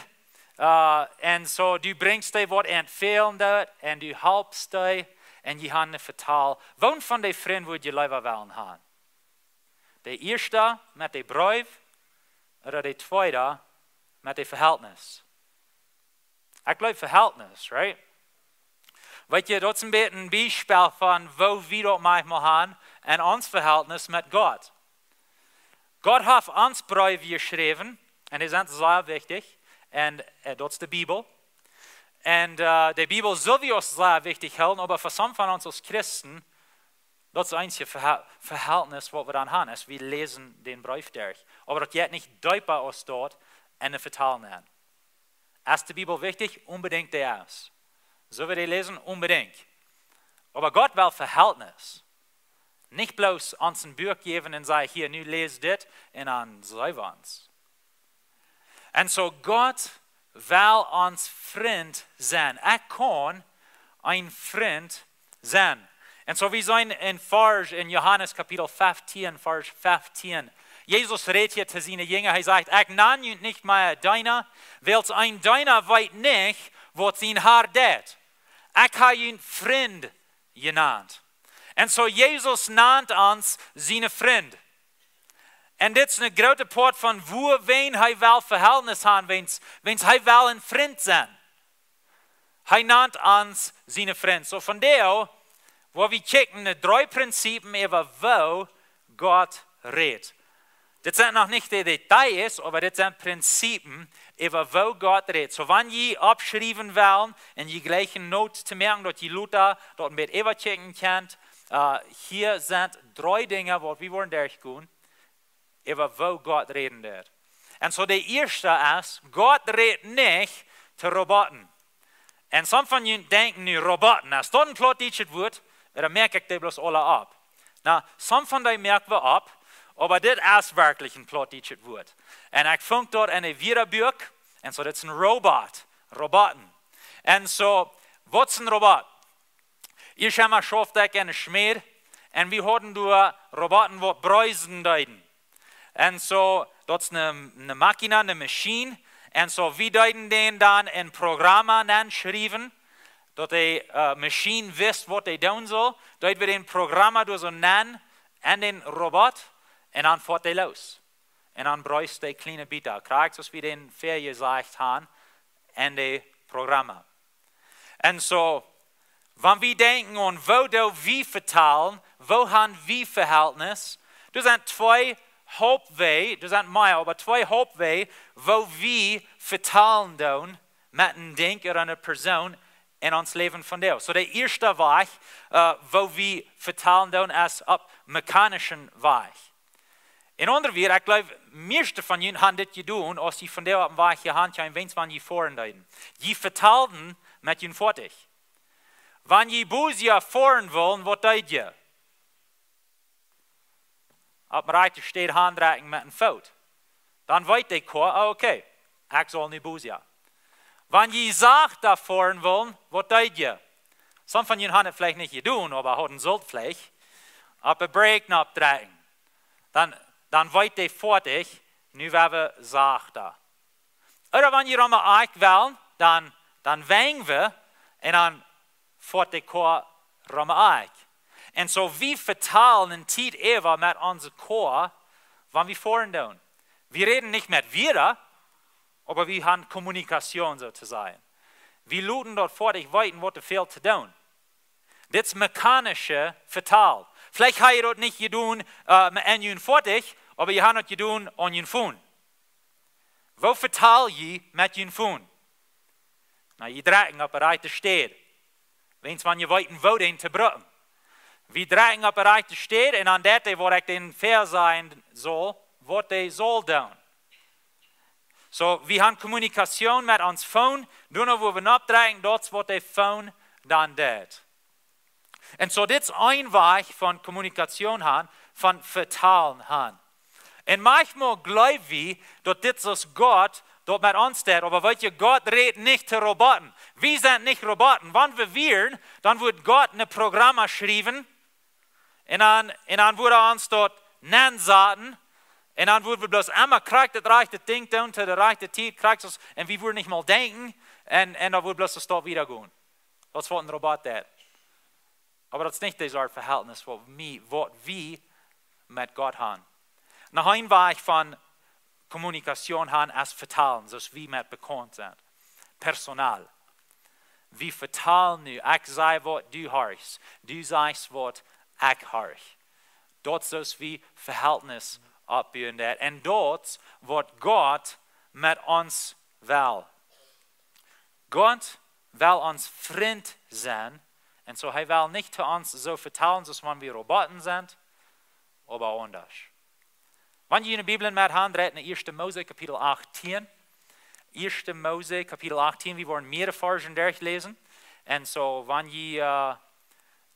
Äh, un soo, du brinjst dee waut an fälen deit un du halpst dee un jie han een Vetal. Woon von dee Frint wudd jie leewa wellen han? De ieeschta met de Breew ooda de tweeda met de Vehältnis? Ekj jleew Vehältnis, right? Weet jie, daut es een bät een Biespel von woo wie daut maunchmol han en ons Vehältnis met Gott. Gott haft ons Breew jeschräwen, un dee sent sea wichtich, un, äh, daut es de Bibel. Un äh, de Bibel sull wie ons sea wichtich hoolen, oba fa some von ons aus Christen, daut es eensje Verhal- Verhältnis waut wie dan haben, aus wie läsen dän Breef derch. Oba daut jeit nich deepa aus daut en de Vertalen aun. Es de Bibel wichtich? Unbedingt, dee es. Soo wie dee läsen? Unbedingt. Oba Gott well Verhältnis. Nich bloos ons een Buak jäwen un sajen: "Hia, nu läs dit un dan sent wie ons." Un soo Gott well ons Frint sennen. Ekj kaun een Frint sennen. Un soo wie seenen en Varsch en Johanes Kapitel feftieen, Varsch feftieen. Jesus rät hia to siene Jinja. Hee sajcht: "Ekj nan junt nich mea Deena, wiels een Deena weet nich, waut sien Har deit. Ekj hab junt Frind jenant." Un soo Jesus nant ons siene Frind. Un dit es een groote Poat von wuarom hee well Verhältnis haben, wiels, wiels hee well een Frint sennen. Hee nant ons siene Frind. Soo von doa, woo wie kjikjen no dree Prinzipien äwa woo Gott rät. Dit sent noch nich de Details, oba dit sent Prinzipien äwa woo Gott rät. Soo wan jie oppschriewen wellen un jie jlikjen Notes to moaken, daut jie lota daut een bät äwakjikjen kjennen, äh, hia sent dree Dinja waut wie woaren derchgonen äwa woo Gott räden deit. Un soo de ieeschte es, Gott rät nich to Roboten. Un some von junt denkjen nu: "Roboten, es daut een plautdietschet Wuat?" Dan moak ekj dee bloos aula opp. Na, some von dee moak wie opp, oba dit es werkjlich een plautdietschet Wuat. Un ekj funk daut en een Wieedbuak, un soo, dit es een Robot, Roboten. Un soo, waut es een Robot? Ieescht emol schauft ekj en de Schmäd un wie hauden doa Roboten waut bräsen deeden. Un soo, daut es eene, eene Maschine, eene Maschien. Un soo, wie deeden dän dan en Programma nenschriewen, daut de äh, Maschien wist waut dee doonen sull. Deed wie dän Programma doa soo nen en dän Robot un dan foat dee loos. Un dan bräst dee kjliene Bieta, krakjt soo aus wie dän väajesajcht haben, en de Programma. Un soo, wan wie denkjen aun woo doo wie vetalen, woo han wie Verhältnis, doa sent twee Hauptwäaj, doa sent mea, oba twee Hauptwäaj, woo wie vetalen doonen met een Dinkj ooda eene Persoon en ons Läwen vondoag. Soo de ieeschte Wajch, äh, woo wie vetalen doonen, es opp mechanischen Wajch. En aundre Wieed, ekj jleew, mieeschte von junt han dit jedonen, aus jie vondoag opp een Wajch jehaut haben, wiels wan jie foaren deeden. Jie vetalden met jun Foatich. Wan jie Busia foaren wullen, waut deed jie? Opp de rajchte Städ aundrekjen met een Foot. Dan weet de Koa: "Oh, okay, ekj saul nu Busia." Wan jie sajchta foaren wullen, waut deed jie? Some von junt han et veleicht nich jedonen, oba hauden sult veleicht. Opp de Brake oppdrekjen. Dan, dan weet de Foatich: "Nu woa wie sajchta." Ooda wan jie rom de Akj wellen, dan, dan wenj wie un dan foat de Koa rom de Akj. Un soo wie vetalen eene Tiet äwa met onse Koa, wan wie foaren doonen. Wie räden nich met Wieed, oba wie han Kommunikation, soo to sajen. Wie loten daut Foatich weeten waut doa fält to doonen. Dit es mechanische Vetal. Veleicht ha jie daut nich jedonen äh, en jun Foatich, oba jie han daut jedonen aun jun Phone. Woo vetal jie met jun Phone? Na, jie drekjen opp de rajchte Städ. Wiels wan jie weeten woo dän to brucken. Wie drekjen opp de rajchte Städ un dan deit dee waut ekj dän väasajen saul, waut dee saul doonen. Soo, wie han Kommunikation met ons Phone, doano woo wie oppdrekjen, daut es waut de Phone dan deit. Un soo, dit es een Wajch von Kommunikation han, von vetalen han. Un maunchmol jleew wie daut dit es Gott, daut met ons deit, oba weet jie, Gott rät nich to Roboten. Wie sent nich Roboten. Wan wie wieren, dan wudd Gott een Programma schriewen, un dan, un dan wudd hee ons daut nensaten, un dan wudd wie bloos emma krakjt daut rajchte Dinkj doonen, to de rajchte Tiet, krakjt soo, un wie wudden nich mol denkjen, un, un dan wudd bloos daut wiedagonen. Daut es waut een Robot deit. Oba daut es nich dee Sort Vehältnis waut wie, waut wie met Gott han. Noch een Wajch von Kommunikation han es vetalen, soo aus wie met bekaunt sent. Personal. Wie vetalen nu. Ekj saj waut du horchst, du sajchst waut ekj horch. Daut es soo aus wie Vehältnis oppbuen deit. Un daut es waut Gott met ons well. Gott well ons Frint sennen. Un soo, hee well nich to ons soo vetalen, soo aus wan wie Roboten sent, oba aundasch. Wan jie june Bibeln met han, dreit no Ieeschte Mose, Kapitel achtieen. Ieeschte Mose, Kapitel achtieen, wie woaren mehrere Varschen derchläsen. Un soo, wan jie, äh,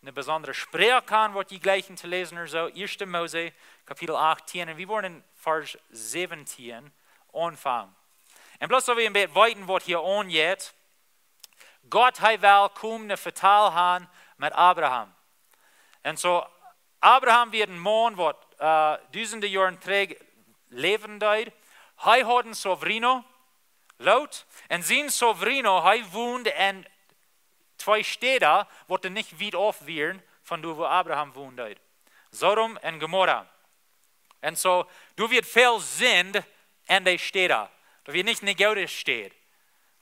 eene besondre Sproak han, waut jie jleichen to läsen ooda soo, Ieeschte Mose, Kapitel achtieen. Un wie woaren en Varsch säwentieen aunfangen. Un bloos soo wie een bät weeten, waut hia aunjeit, Gott, hee well komen een Vetal han met Abraham. Un soo, Abraham wia een Maun, waut, äh, dusende Joaren trigj läwen deed. Hee haud een sobrino, Lot. Un sien sobrino, hee wond en twee Städa, waut doa nich wiet auf wieren von doa, wua Abraham wonen deed. Sodom un Gomorra. Un soo, doa wia väl Sind en dee Städa. Doa wia nich eene goode Staut.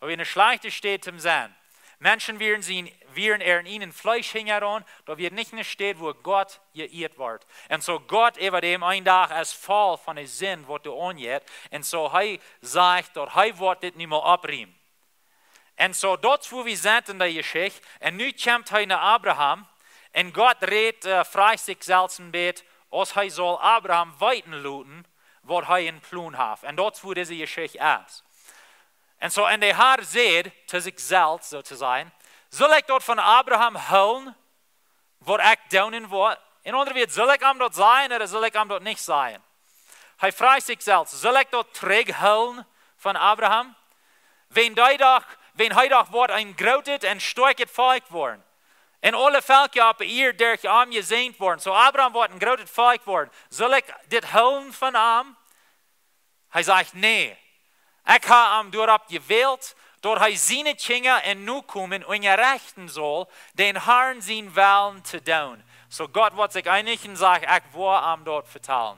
Doa wia eene schlajchte Staut toom sennen. Menschen wieren, sien, wieren äa ieejnet Fleesch hinjaraun. Doa wia nich eene Staut, wua Gott jeieet wort. Un soo Gott äwa däm eenen Dach es voll von de Sind, waut doa aunjeit. Un soo hee sajcht, daut hee woat dit nu mol oppriemen. Un soo, daut es wua wie sent en de Jeschicht. Un nu kjemt hee no Abraham. Un Gott rät, äh, frajcht sikj selfst een bät, aus hee saul Abraham weeten loten, waut hee en Plon haft. Un daut es wua dise Jeschicht es. Un soo, un de Har säd to sikj selfst, soo to sajen: Saul ekj daut von Abraham hoolen, waut ekj doonen woa? En aundre Wieed, saul ekj am daut sajen ooda saul ekj am daut nich sajen? Hee frajcht sikj selfst: Saul ekj daut trigjhoolen von Abraham? Wan dee doch, wan hee doch woat een grootet un stoakjet Volkj woaren. Un aule Velkja opp de Ieed derch am jesäajent woaren. Soo Abraham woat een grootet Volkj woaren. Saul ekj dit hoolen von am? Hee sajcht: Nä. Ekj hab am doaropp jewält, daut hee siene Kjinja un Nokomen unjarechten saul, dän Harn sienen Wellen to doonen. Soo Gott woat sikj eenich un sajcht: Ekj woa am daut vetalen.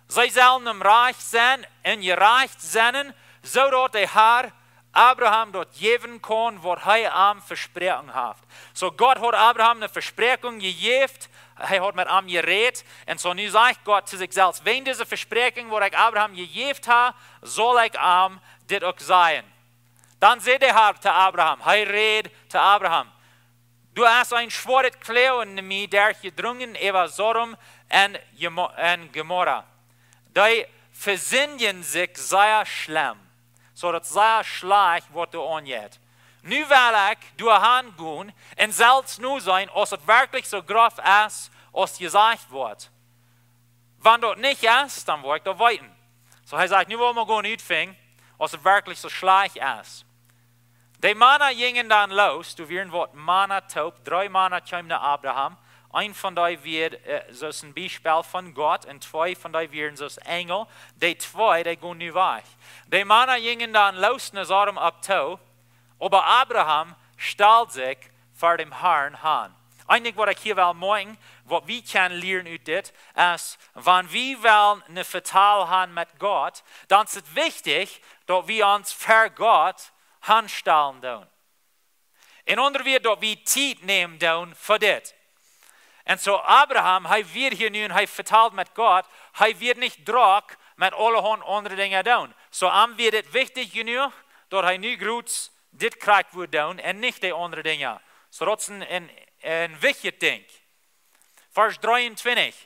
See sellen am rajcht sennen un jerajcht sennen, soo daut de Har Abraham daut jäwen kaun, waut hee am vesproaken haft. Soo Gott haud Abraham eene Vespräakjunk jejäft. Hee haud met am jerät. Un soo nu sajcht Gott to sikj selfst: Wäajen dise Vespräakjunk, waut ekj Abraham jejäft hab, saul ekj am dit uk sajen. Dan säd de Har to Abraham, hee rät to Abraham: Doa es een schwoaret Kloagen no mie derchjedrungen äwa Sodom un Jemo-, un Gomorra. Dee vesindjen sikj sea schlemm, soo daut sea schlajcht woat doa aunjeit. Nu well ekj doa han gonen un selfst noseenen, aus et werkjlich soo groff es, aus jesajcht woat. Wan daut nich es, dan woa ekj daut weeten. Soo hee sajcht: Nu well wie mol gonen utfinjen, aus et werkjlich soo schlajcht es. De Mana jinjen dan loos, doa wieren waut Mana toop, dree Mana kjeemen no Abraham. Een von dee wia, äh, soo aus een Biespel von Gott, un twee von dee wieren soo aus Enjel. Dee twee, dee gonen nu wajch. De Mana jinjen dan loos no Sodom opp too, oba Abraham stald sikj ver däm Harn han. Een Dinkj, waut ekj hia well moakjen, waut wie kjennen lieren ut dit, es, wan wie wellen een Vetal han met Gott, dan es et wichtich, daut wie ons ver Gott hanstalen doonen. En aundre Wieed, daut wie Tiet nämen doonen fa dit. Un soo Abraham, hee wia hia nu un hee vetald met Gott, hee wia nich drock met aulahaunt aundre Dinja doonen. Soo am wia dit wichtich jenuach, daut hee nu groots dit krakjt wudd doonen un nich de aundre Dinja. Soo daut es een, een, een wichtjet Dinkj. Varsch dreeuntwintich.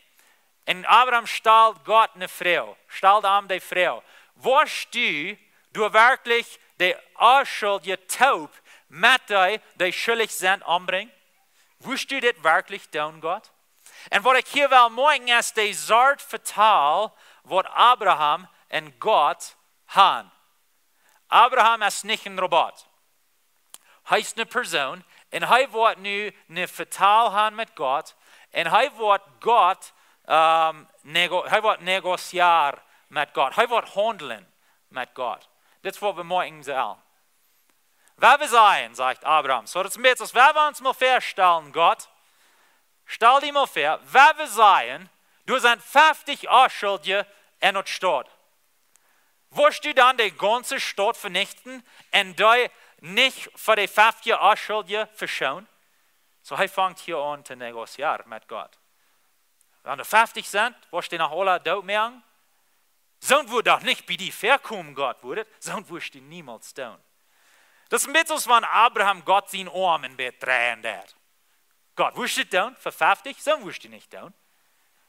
Un Abraham stald Gott ne Froag, stald am de Froag: Woascht du doa werkjlich de Onschuldje toop met dee, dee schuldich sent, ombrinjen? Woascht du dit werkjlich doonen, Gott? Un waut ekj hia well moakjen es de Sort Vetal, waut Abraham un Gott han. Abraham es nich een Robot. Hee es ne Persoon un hee woat nu ne Vetal han met Gott un hee woat Gott, ähm, nego-, hee woat negociar met Gott. Hee woat haundlen met Gott. Dit es waut wie moakjen sellen. Wan wie sajen, sajcht Abraham, soo daut es een bät aus wan wie ons mol väastalen, Gott, stal die mol väa, wan wie sajen, doa sent feftich Onschuldje en daut Staut. Woascht du dan de gaunze Staut venichten un dee nich fa de feftich Onschuldje veschoonen? Soo, hee fangt hia aun to negociar met Gott. Wan doa feftich sent, woascht du dee noch aula doot moaken? Soont wudd doch nich bie die väakomen, Gott, wudd et? Soont woascht du niemols doonen. Daut es een bät aus wan Abraham Gott sien Oam een bät dreien deed. Gott, wurscht du daut doonen fa feftich? Soo wurscht du nich doonen.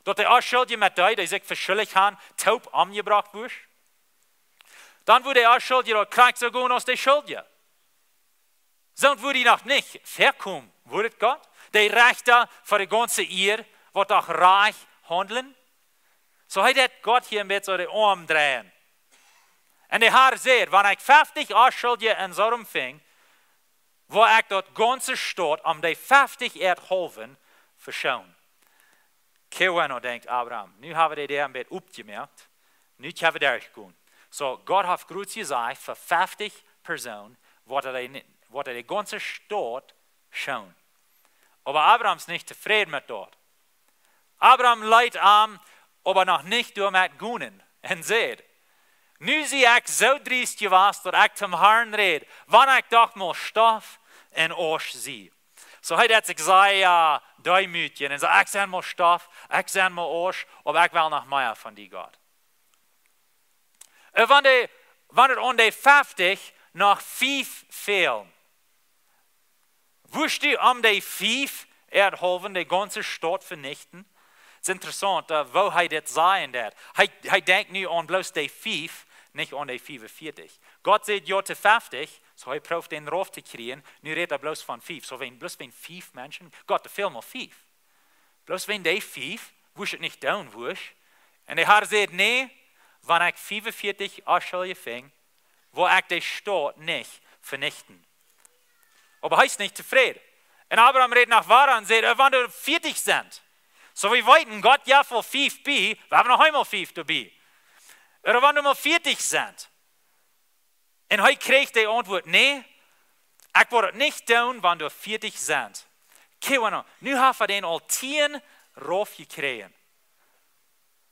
Daut de Onschuldje met dee, dee sikj fa schullich han, toop omjebrocht wurscht. Dan wudd de Onschuldje daut krakjt soo gonen aus de Schuldje. Soo wudd hee noch nich väakomen, wudd et Gott? De Rechta fa de gaunze Ieed, waut doch rajcht haundlen? Soo hee deed Gott hia een bät soo de Oam dreien. Un de Har säd: Wan ekj feftich Onschuldje en Sodom finj, woa ekj daut gaunze Staut om de feftich äarthaulwen veschoonen. Qué bueno, denkjt Abraham. Nu hab wie de Däa een bät opjemoakt. Nu kjenn wie derchgonen. Soo, Gott haft jrod jesajcht, fa feftich Persoonen woat hee de, woat hee de gaunze Staut schoonen. Oba Abraham es nich tofräd met daut. Abraham leet am oba noch nich doamet gonen un säd: Nu sie ekj soo driest jewast, daut ekj tom Harn räd, wan ekj doch mau Stoff un Ausch sie. Soo hee deed sikj sea deemootjen un säd: Ekj sie mau Stoff, ekj sie mau Ausch, oba ekj well noch mea von die, Gott. Un wan de, wan et aun de feftich noch fief fälen, wurscht du om de fief äarthaulwen de gaunze Staut venichten? Et es interessaunt, äh, woo hee dit sajen deed. Hee, hee denkjt nu aun bloos de fief, nich aun de fiefunvieetich. Gott sajcht jo to feftich, soo hee proowt dän rauf to kjrieen, nu rät hee bloos von fief. Soo wan, bloos wan fief Menschen, Gott, woo väl mol fief? Bloos wan dee fief, wurscht et nich doonen, wurscht. Un de Har säd: Nä, wan ekj fiefunvieetich Onschuldje finj, woa ekj de Staut nich venichten. Oba hee es nich tofräd. Un Abraham rät noch wieda un sajcht: Äh, wan doa veatich sent. Soo wie weeten, Gott jeft woll fief bie, wie haben noch eemol fief doabie. Ooda wan doa mau veatich sent. Un hee kjrieech de Auntwuat: Nä, ekj woa daut nich doonen, wan doa veatich sent. Qué bueno, nu haft hee dän aul tieen rauf jekjräajen.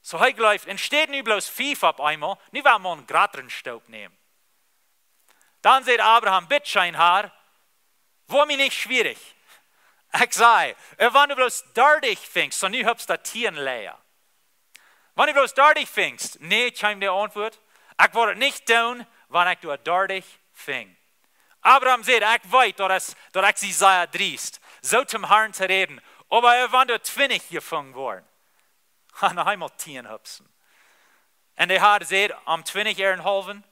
Soo hee jleeft, enne Städ nu bloos fief opp eemol, nu well hee mau een jratren Stoop nämen. Dan sajcht Abraham: Bitte scheen, Har, woa mie nich schwierich. Ekj saj, äh, wan du bloos dartich finjst, soo nu hast du tieen lea. Wan du bloos dartich finjst, nä, kjeem de Auntwuat, ekj woa et nich doonen, wan ekj doa dartich finj. Abraham sajcht: Ekj weet, daut es, daut ekj sie sea driest, soo tom Harn to räden, oba, äh, wan doa twintich jefungen woaren, ha, noch eemol tieen hupsen. Un de Har sajcht: Om twintich äarthaulwen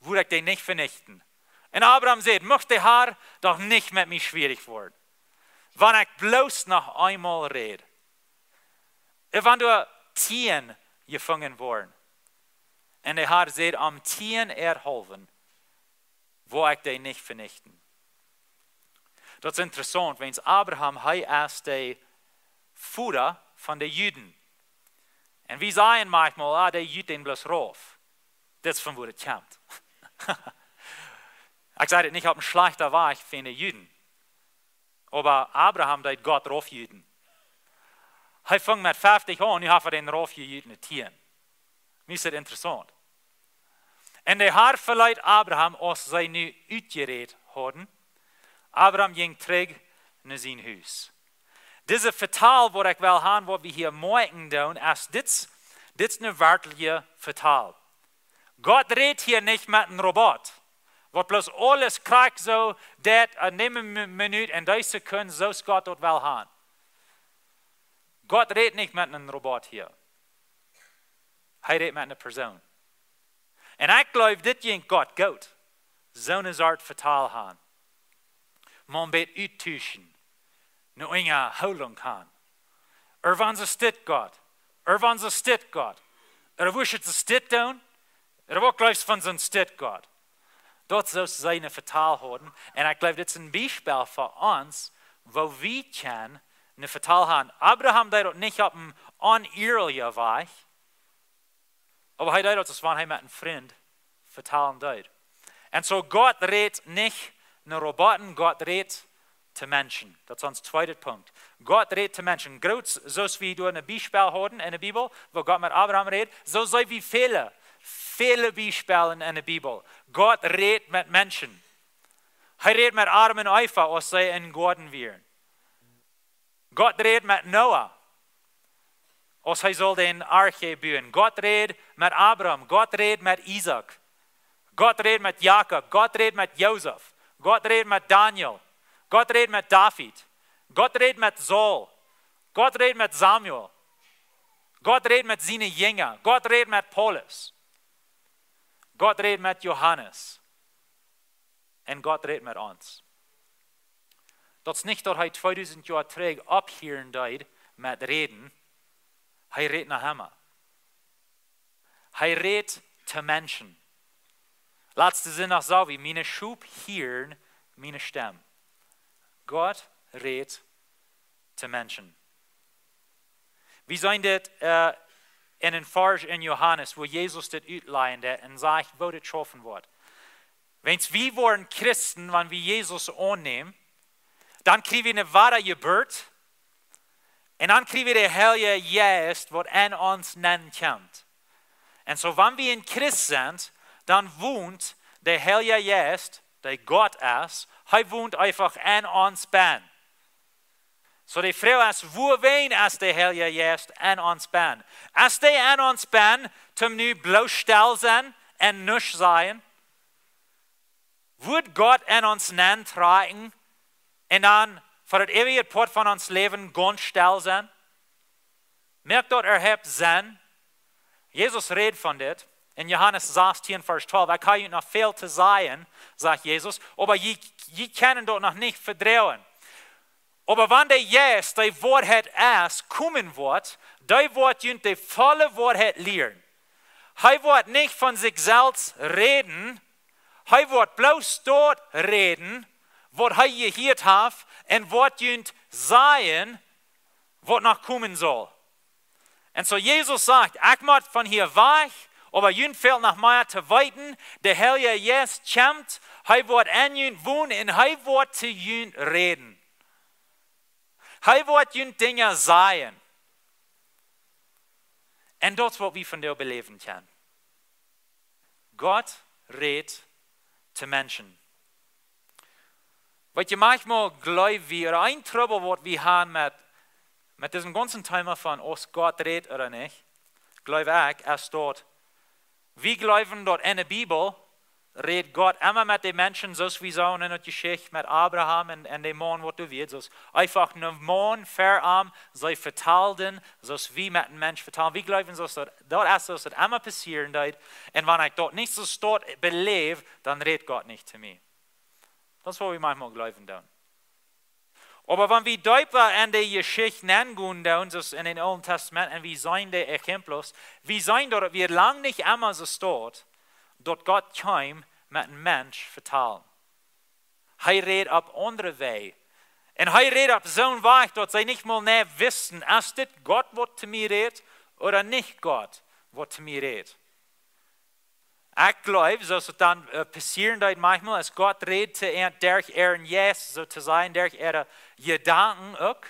woa ekj dee nich venichten. Un Abraham sajcht: Mucht de Har doch nich met mie schwierich woaren, wan ekj bloos noch eemol räd. Un wan doa tieen jefungen woaren. Un de Har sajcht: Om tieen äarthaulwen woa ekj dee nich venichten. Daut es interessaunt, wiels Abraham, hee es de Voda von de Juden. Un wie sajen maunchmol: Ah, dee Juden bloos rauf. Dit es von wua et kjemt. Ekj saj dit nich opp een schlajchta Wajch fa de Juden. Oba Abraham deed Gott rauf jüten. Hee funk met feftich aun, nu haft hee dän rauf jejüten, de tieen. Nu es et interessaunt. Un de Har veleet Abraham, aus see nu utjerät hauden. Abraham jinkj trigj no sien Hus. Dise Vetal, waut ekj well han, waut wie hia moakjen doonen, es dit, dit es een werkjlicha Vetal. Gott rät hia nich met een Robot, waut bloos aules krakjt soo deit en eene Mi-, Minut, en dise Sekund, soo aus Gott daut well han. Gott rät nich met een Robot hia. Hee rät met eene Persoon. Un ekj jleew, dit jinkj Gott goot, soone Sort Vetal han. Mau een bät uttuschen, ne Unjahoolunk han. Irjentwua soo steit Gott. Irjentwua soo steit Gott. Ooda woo es et soo steit dan? Ooda waut jleefst von soo steit Gott? Daut soo see ne Vetal hauden. Un ekj jleew, dit es een Biespel fa ons, woo wie kjennen ne Vetal han. Abraham deed daut nich opp een onehrlicha Wajch. Oba hee deed daut, aus wan hee met een Frint vetalen deed. Un soo Gott rät nich no Roboten, Gott rät to Menschen. Daut es ons tweeda Punkt. Gott rät to Menschen. Jroz, soo aus wie doa een Biespel hauden en de Bibel, woo Gott met Abraham rät, soo see wie väle, väle Biespels en de Bibel. Gott rät met Menschen. Hee rät met Adam un Eva, aus see em Goaden wieren. Gott rät met Noah, aus hee sull de Arche buen. Gott rät met Abraham. Gott rät met Isaak. Gott rät met Jakob. Gott rät met Josef. Gott räd met Daniel. Gott räd met David. Gott räd met Saul. Gott räd met Samuel. Gott räd met siene Jinja. Gott räd met Paulus. Gott räd met Johanes. Un Gott räd met ons. Daut es nich daut hee tweedusent Joa trigj opphieren deed met räden. Hee räd noch emma. Hee räd to Menschen. Latste Sindach säd wie: Miene Schop hieren miene Stemm. Gott räd to Menschen. Wie seenen dit, äh, en een Varsch en Johanes, wua Jesus dit utlajen deed un sajcht, woo dit schaufen woat. Wan wie woaren Christen, wan wie Jesus aunnämen, dan kjrie wie eene Wadajeburt. Un dan kjrie wie dän Heiljen Jeist, waut en ons nenn kjemt. Un soo, wan wie een Christ sent, dan wont de Heilje Jeist, dee Gott es, hee wont eefach en ons bennen. Soo, de Froag es, wuarom es de Heilje Jeist en ons bennen? Es dee en ons bennen, toom nu bloos stell sennen un nuscht sajen? Wudd Gott en ons nenntrakjen un dan fa daut eewje Poat von ons Läwen gaunz stell sennen? Moakt daut äwahaupt Senn? Jesus räd von dit en Johanes sastieen, Varsch twalf. Ekj hab junt noch väl to sajen, sajcht Jesus, oba jie, jie kjennen daut noch nich vedroagen. Oba wan de Jeist, dee Woarheit es, komen woat, dee woat junt de volle Woarheit lieren. Hee woat nich von sikj selfst räden, hee woat bloos daut räden, waut hee jehieet haft, un woat junt sajen, waut noch komen saul. Un soo Jesus sajcht: Ekj mott von hia wajch, oba junt fält noch mea to weeten. De Heilje Jeist kjemt, hee woat en junt wonen un hee woat to junt räden. Hee woat junt Dinja sajen. Un daut es, waut wie vondoag beläwen kjennen. Gott räd to Menschen. Weetst, maunchmol jleew wie, ooda een Trubbel, waut wie haben met, met dit gaunze Thema von, aus Gott räd ooda nich, jleew ekj, es daut wie jleewen, daut en de Bibel räd Gott emma met de Menschen, soo aus wie sajen en de Jeschicht met Abraham un, un de Maun, waut doa wia, soo aus eefach een Maun ver am, see vetalden, soo aus wie met een Mensch vetalen. Wie jleewen, soo aus daut, daut es, soo aus daut emma passieren deed. Un wan ekj daut nich soo stoakj beläw, dan räd Gott nich to mie. Daut es, waut wie maunchmol jleewen doonen. Oba wan wie deepa en de Jeschicht nengonen doonen, soo aus en daut Oole Tastament, un wie seenen de Ejemplos, wie seenen daut, daut wia lang nich emma soo stoakj, daut Gott kjeem met een Mensch vetalen. Hee räd opp aundre Wäaj. Un hee räd opp soon Wajch, daut see nich mol nä wisten, es dit Gott, waut to mie räd, ooda nich Gott, waut to mie räd? Ekj jleew, soo aus daut dan, äh, passieren deed maunchmol, es Gott räd to an derch äaren Jeist, soo to sajen, derch äare Jedanken uk.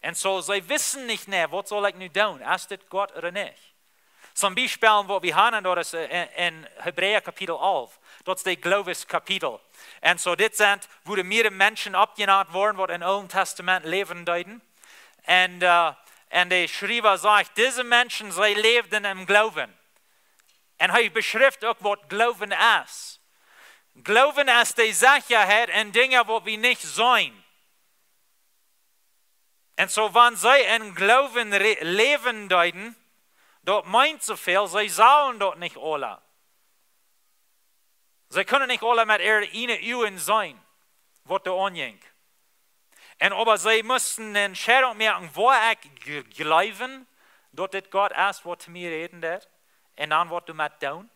Un soo, see wisten nich, nä, waut saul ekj nu doonen? Es dit Gott ooda nich? Toom Biespel, waut wie haben, daut es, äh, en, en Hebräa Kapitel alf. Daut es daut Gloowskapitel. Un soo, dit sent, wua de mieeschte Menschen oppjenant woaren, waut em Oolen Tastament läwen deeden. Un, äh, un de Schriewa sajcht, dise Menschen, see läwden em Gloowen. Un hee beschrift uk, waut Gloowen es. Gloowen es de Sechaheit en Dinja, waut wie nich seenen. Un soo, wan see em Gloowen re-, läwen deeden, daut meent soo väl, see sagen daut nich aula. See kunnen nich aula met äare ieejne Uagen seenen, waut doa aunjinkj. Un oba see musten eene Entscheidunk moaken, woa ekj j-, jleewen, daut dit Gott es, waut to mie räden deed, un dan waut doamet doonen.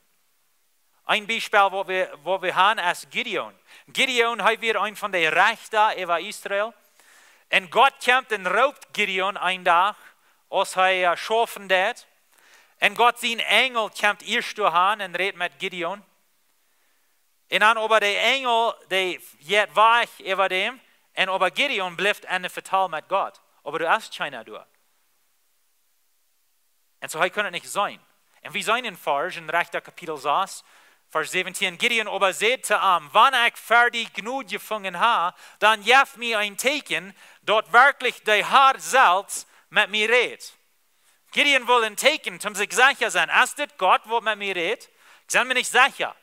Een Biespel, waut wie, waut wie haben, es Gideon. Gideon, hee wia een von de Rechta äwa Israel. Un Gott kjemt un roopt Gideon een Dach, aus hee, äh, schaufen deed. Un Gott sien Enjel kjemt ieescht doa aun un rät met Gideon. Un dan oba de Enjel, dee jeit wajch äwa däm. Un oba Gideon blift enne Vetal met Gott. Oba doa es kjeena doa. Un soo, hee kunn daut nich seenen. Un wie seenen en Varsch, en Rechta Kapitel sas, Varsch säwentieen, Gideon oba säd to am: Wan ekj ver die Jnod jefungen hab, dan jeff mie een Tieekjen, daut werkjlich de Har selfst met mie rät. Gideon wull een Tieekjen, om sikj secha sennen. Es dit Gott, waut met mie rät? Ekj sie mie nich secha.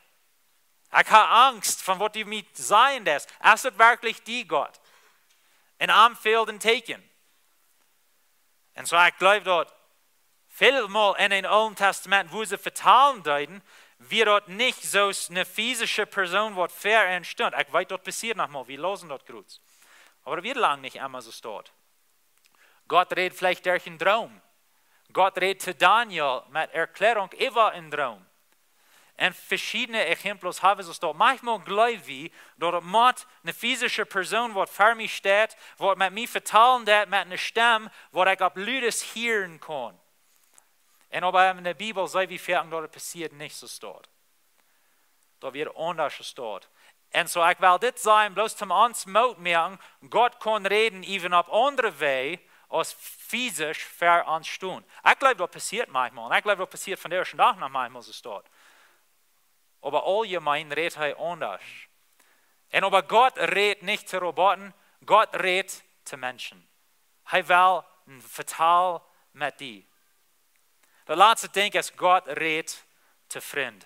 Ekj hab Angst von waut du mie sajen deist. Es daut werkjlich die, Gott? Un am fält een Teakjen. Un soo, ekj jleew daut väl mol en daut Oole Tastament, wua see vetalen deeden, wia daut nich soo aus eene physische Persoon waut ver an stunt. Ekj weet, daut passieet noch mol, wie läsen daut krakjt. Oba daut wia lang nich emma soo. Gott rät veleicht derch een Droom. Gott rät to Daniel met Erkjläarunk äwa een Droom. Un veschiedne Exempels hab wie soo. Maunchmol jleew wie daut et mott eene physische Persoon waut ver mie steit, waut met mie vetalen deit met eene Stemm, waut ekj opp ludes hieren kaun. Un oba en de Bibel see wie foaken daut et passieet nich soo. Daut wia aundasch soo. Un soo, ekj well dit sajen, bloos toom ons Moot moaken, Gott kaun räden, even opp aundre Wäaj, aus physisch ver ons stunt. Ekj jleew, daut passieet maunchmol. Un ekj jleew, daut passieet vondoag dän Dach noch maunchmol soo. Oba auljemeen rät hee aundasch. Un oba Gott rät nich to Roboten, Gott rät to Menschen. Hee well een Vetal met die. Daut latste Dinkj es, Gott rät to Frind.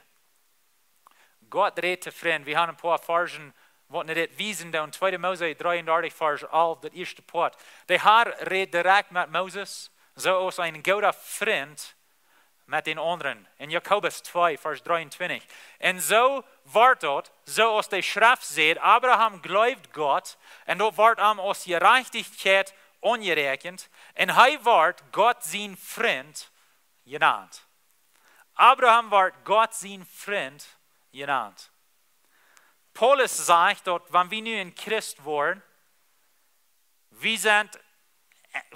Gott rät to Frind. Wie haben een poa Varzen, waut ons dit wiesen doonen. Tweede Mose dreeundartich, Varsch alf, daut ieeschte Poat. De Herr rät direkt met Moses, soo aus een gooda Frint met dän aundren. En Jakobus twee, Varsch dreeuntwintich. Un soo wort daut, soo aus de Schreft sajcht, Abraham jleewd Gott, un daut wort am aus Jerajchtichkjeit aunjeräakjent, un hee wort Gott sien Frint jenant. Abraham wort Gott sien Frint jenant. Paulus sajcht daut, wan wie nu een Christ woaren, wie sent,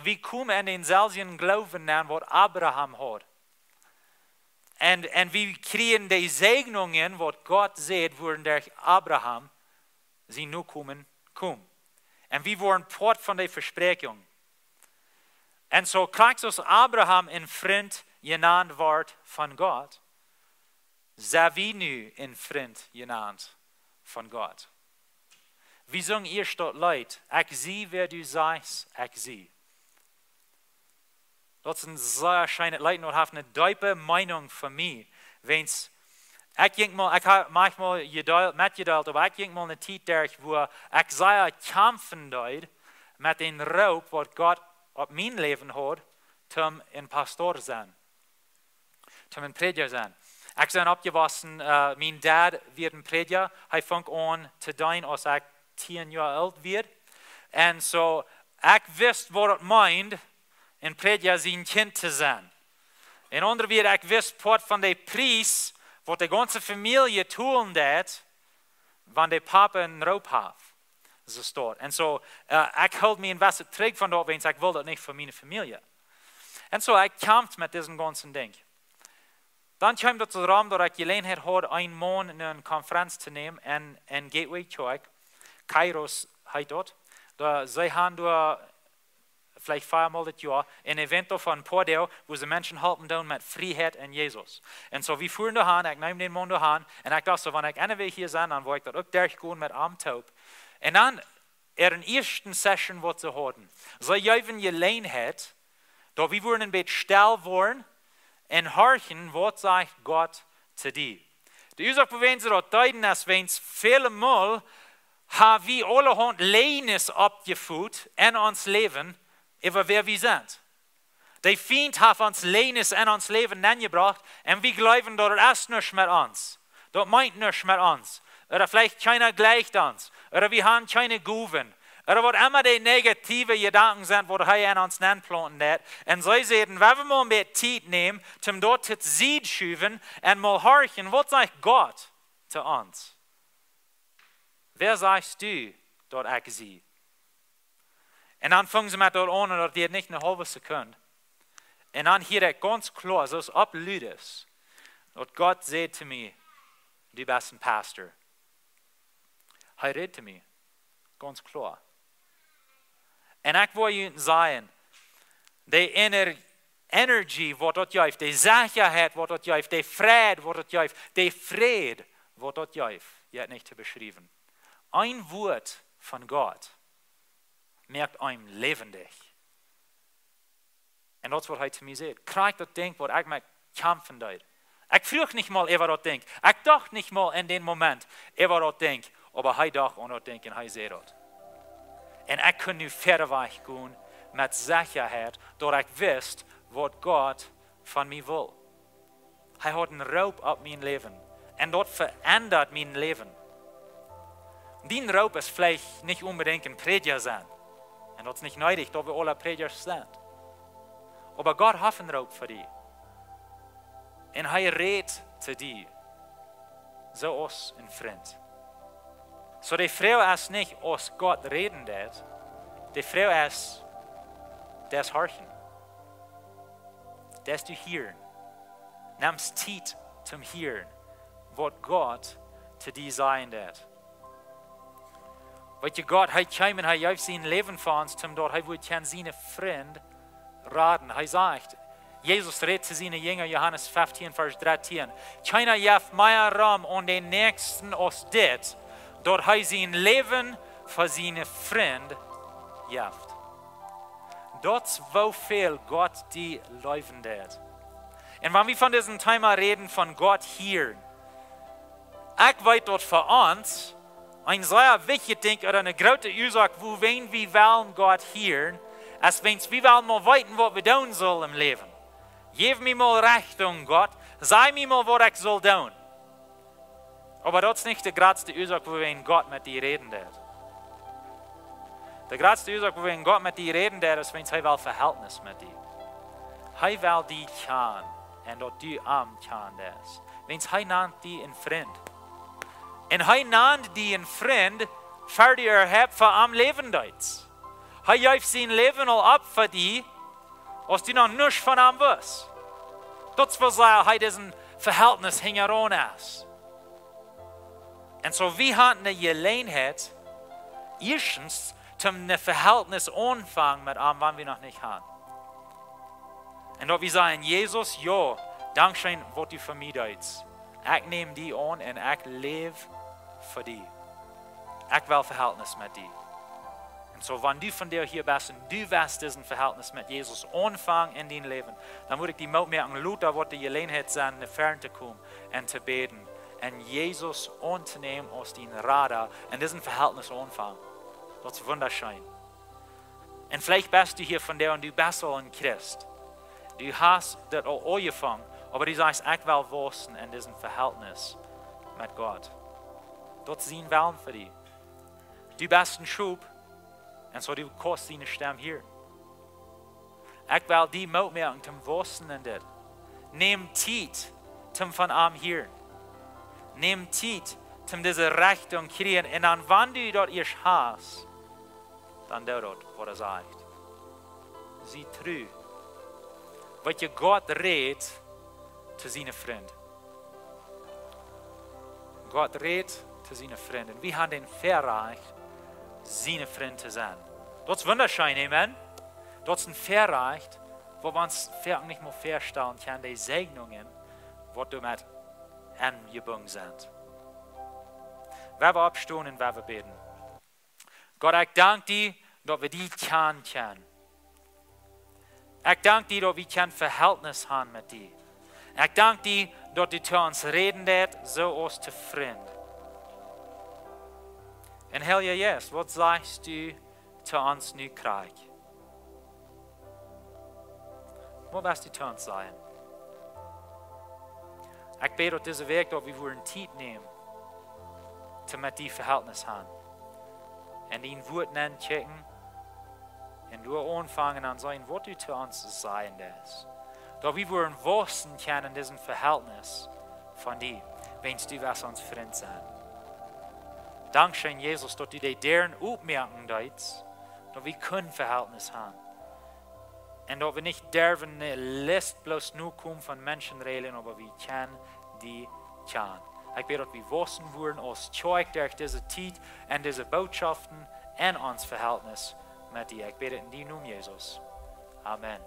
wie komen en dänselwjen Gloowen aun waut Abraham haud. Un, un wie kjrieen de Säajnungen waut Gott sajcht, wudden derch Abraham sien Nokomen komen. Un wie woaren Poat von de Vespräakjunk. Un soo krakjt aus Abraham een Frint jenant wort von Gott, sent wie nu een Frint jenant von Gott. Wie sungen ieescht daut Leet, Ekj sie, wäa du sajchst, ekj sie. Daut es een sea scheenet Leet un daut haft eene deepe Meenunk fa mie. Wiels ekj jinkj mol, ekj hab maunchmol jedeelt, metjedeelt, oba ekj jinkj mol eene Tiet derch, wua ekj sea kjamfen deed met dän Roop, waut Gott opp mien Läwen haud, toom een Pastor sennen. Toom een Prädja sennen. Ekj sie oppjewossen, äh, mien Dad wia een Prädja. Hee funk aun to deenen aus ekj tieen Joa oolt wia. Un soo, ekj wist waut et meent, een Prädja sien Kjint to sennen. En aundre Wieed, ekj wist Poat von de Pries, waut de gaunze Famielje tolen deed, wan de Papa een Roop haud. Soo steit. Un soo, äh, ekj hilt mie een bät trigj von daut, wiels ekj wull daut nich fa miene Famielje. Un soo, ekj kjamft met disen gaunzen Dinkj. Dan kjeem daut rom, daut ekj Jeläajenheit haud, een Mond no eene Konferenz to nämen en, en Gateway Kjoakj. Kairos heet daut. Doa, see haben doa veleicht veamol daut Joa een Event doa von een poa Doag, wua see Menschen halpen doonen met Frieheit en Jesus. Un soo, wie fuaren doa han, ekj neem dän Mond doa han, un ekj docht soo, wan ekj eenmol hia sie, dan woa ekj daut uk derchgonen met am toop. Un dan, äare ieeschte Session, waut see hauden. See jeewen Jeläajenheit, daut wie wudden een bät stell woaren un horchen, waut sajcht Gott to die. De Uasoak, wuarom see daut deeden, es, wiels väle Mol ha wie aulahaunt Läajes oppjefot en ons Läwen, äwa wäa wie sent. De Fient haft ons Läajes en ons Läwen nenjebrocht un wie jleewen, daut et es nuscht met ons. Daut meent nuscht met ons. Ooda veleicht kjeena jleicht ons. Ooda wie haben kjeene Gowen. Ooda waut emma de negative Jedanken sent, waut hee en ons nenplaunten deed. Un see säden, wan wie mol een bät Tiet nämen, toom daut to Sied schuwen un mol horchen, waut sajcht Gott to ons? Wäa sajchst du, daut ekj sie? Un dan fungen see met daut aun un daut dieed nich eene haulwe Sekund. Un dan hieed ekj gaunz kloa, soo aus opp ludes, daut Gott säd to mie, du best een Pastor. Hee räd to mie, gaunz kloa. Un ekj woa junt sajen, de ener-, Energie, waut daut jeft, de Sechaheit, waut daut jeft, de Fräd, waut daut jeft, de Fräd, waut daut jeft, jeit nich to beschriewen. Een Wuat von Gott moakt eenem läwendich. Un daut es waut hee to mie säd. Krakjt daut Dinkj, waut ekj met kjamfen deed. Ekj fruach nich mol äwa daut Dinkj. Ekj docht nich mol en dän Moment äwa daut Dinkj. Oba hee docht aun daut Dinkj un hee säd daut. Un ekj kunn nu wieda wajch gonen met Sechaheit, daut ekj wist, waut Gott von mie wull. Hee haud een Roop opp mien Läwen. Un daut veendat mien Läwen. Dien Roop es veleicht nich onbedinjt een Prädja sennen. Un daut es nich needich, daut wie aule Prädjasch sent. Oba Gott haft een Roop fa die. Un hee rät to die. Soo aus een Frint. Soo de Froag es nich, aus Gott räden deit. De Froag es, deist horchen. Deist du hieren. Nemst Tiet toom hieren, waut Gott to die sajen deit. Weet jie, Gott, hee kjeem un hee jeef sien Läwen fa ons, toom daut hee wudd kjennen siene Frind raden. Hee sajcht, Jesus rät to siene Jinja, Johanes feftieen, Varsch dartieen: Kjeena jeft mea Rom aun dän Näakjsten aus dit, daut hee sien Läwen fa siene Frind jeft. Daut es woo väl Gott die leewen deit. Un wan wie von disem Thema räden, von Gott hieren, ekj weet daut fa ons een sea wichtjet Dinkj, ooda eene groote Uasoak, wuarom wie wellen Gott hieren, es wan wie wellen mol weeten, waut wie doonen sellen em Läwen. Jeff mie mol Rechtunk, Gott. Saj mie mol, waut ekj saul doonen. Oba daut es nich de jratste Uasoak, wuarom Gott met die räden deit. De jratste Uasoak, wuarom Gott met die räden deit, es, wan hee well Vehältnis met die. Hee well die kjanen un daut du am kjanen deist. Wan hee nant die een Frint. Un hee nant die een Frint, ver du äwahaupt fa am läwen deetst. Hee jeef sien Läwen aul opp fa die, aus du noch nuscht von am wusst. Daut es wuarom hee disen Vehältnis hinjaraun es. Un soo, wie haben eene Jeläajenheit, ieeschtens, toom een Vehältnis aunfangen met am, wan wie noch nich haben. Un daut wie sajen: Jesus, jo, dankscheen, waut du fa mie deetst. Ekj näm die aun un ekj läw fa die. Ekj well Vehältnis met die. Un soo, wan du vondoag hia best un du west disen Vehältnis met Jesus aunfangen en dien Läwen, dan wudd ekj die Moot moaken, lot daut woat de Jeläajenheit sennen, no ver to komen un to bäden un Jesus auntonämen aus dien Rada un disen Vehältnis aunfangen. Daut es wundascheen. Un veleicht best du hia vondoag un du best aul een Christ. Du hast daut aul aunjefongen, oba du sajchst: Ekj well waussen en disen Vehältnis met Gott. Daut es sien Wellen fa die. Du best een Schop, un soo du kaust siene Stemm hieren. Ekj well die Moot moaken toom waussen en dit. Näm Tiet toom von am hieren. Näm Tiet toom dise Rechtunk kjrieen. Un dan, wan du daut ieescht hast, dan doo daut, waut hee sajcht. Sie tru. Weet jie, Gott rät to siene Frind. Gott rät to siene Frind. Un wie haben daut Väarajcht, siene Frind to sennen. Daut es wundascheen, amen. Daut es een Väarajcht, waut wie ons foaken nich mol väastalen kjennen, de Säajnungen, waut doamet enjebungen sent. Wie wellen oppstonen un wie wellen bäden. Gott, ekj dank die, daut wie die kjanen kjennen. Ekj dank die, daut wie kjennen Vehältnis haben met die. Ekj dank die, daut du to ons räden deist, soo aus to Frind. Un Heilja Jeist, waut sajchst du to ons nu krakjt? Waut west du to ons sajen? Ekj bäd, daut dise Wäakj, daut wie wudden Tiet nämen, toom met die Vehältnis haben. Un dien Wuat nenkjikjen. Un doa aunfangen aun seenen, waut du to ons sajen deist. Daut wie wudden waussen kjennen en disen Vehältnis von die, wiels du west ons Frind sennen. Dankscheen, Jesus, daut du de Däaren opmoaken deetst, daut wie kjennen Vehältnis haben. Un daut wie nich derwen ne List bloos nokomen von Menschen räden, oba wie kjennen die kjanen. Ekj bäd, daut wie waussen wudden aus Kjoakj derch dise Tiet un dise Bootschoften un ons Vehältnis met die. Ekj bäd en dienen Nomen, Jesus. Amen.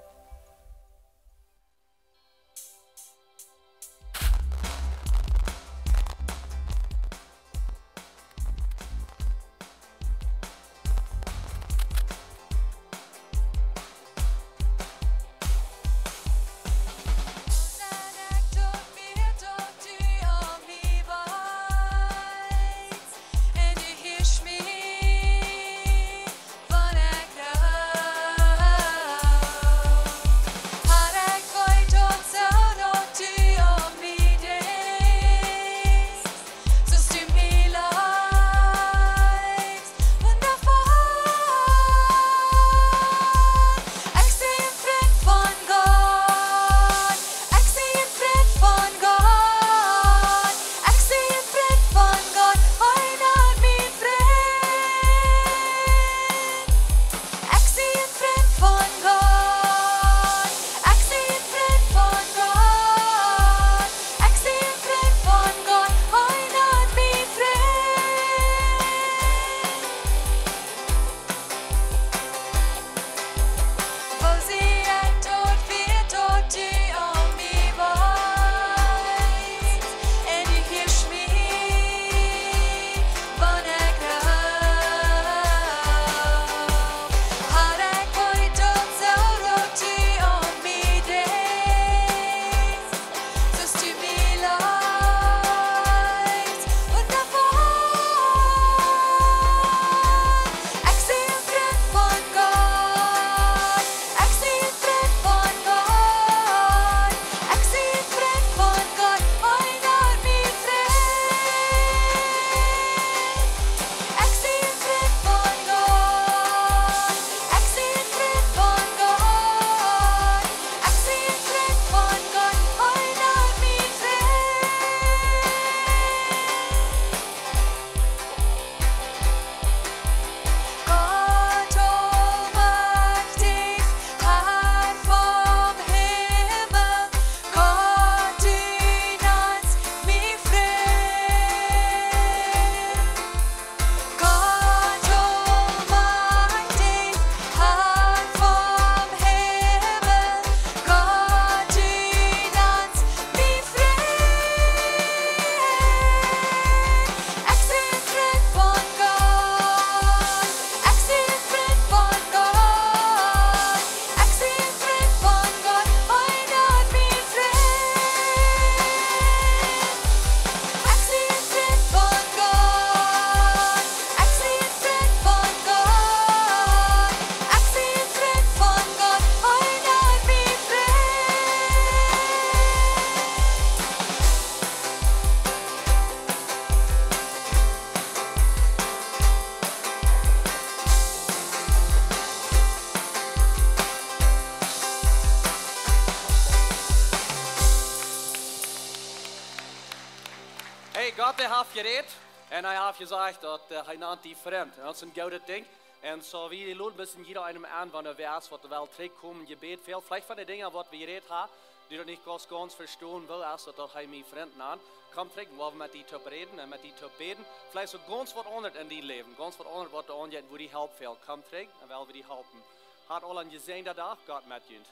jerät. Un hee haft jesajcht daut hee nant die Frint. Un daut es een goodet Dinkj. Un soo wie loden bät jieda eenem en, wan doa wäa es waut well trigjkomen, Jebäd fält, veleicht von de Dinja waut wie jerät haben, dee daut nich gaunz, gaunz vestonen, woo es daut, daut hee mie Frint nant? Komm trigj, wie wellen met die toop räden un met die toop bäden. Veleicht soo gaunz waut aundret en dien Läwen, gaunz waut aundret waut doa aunjeit, wua die Help fält. Komm trigj, dan well wie die halpen. Hat aula een jesäajenden Dach, Gott met junt.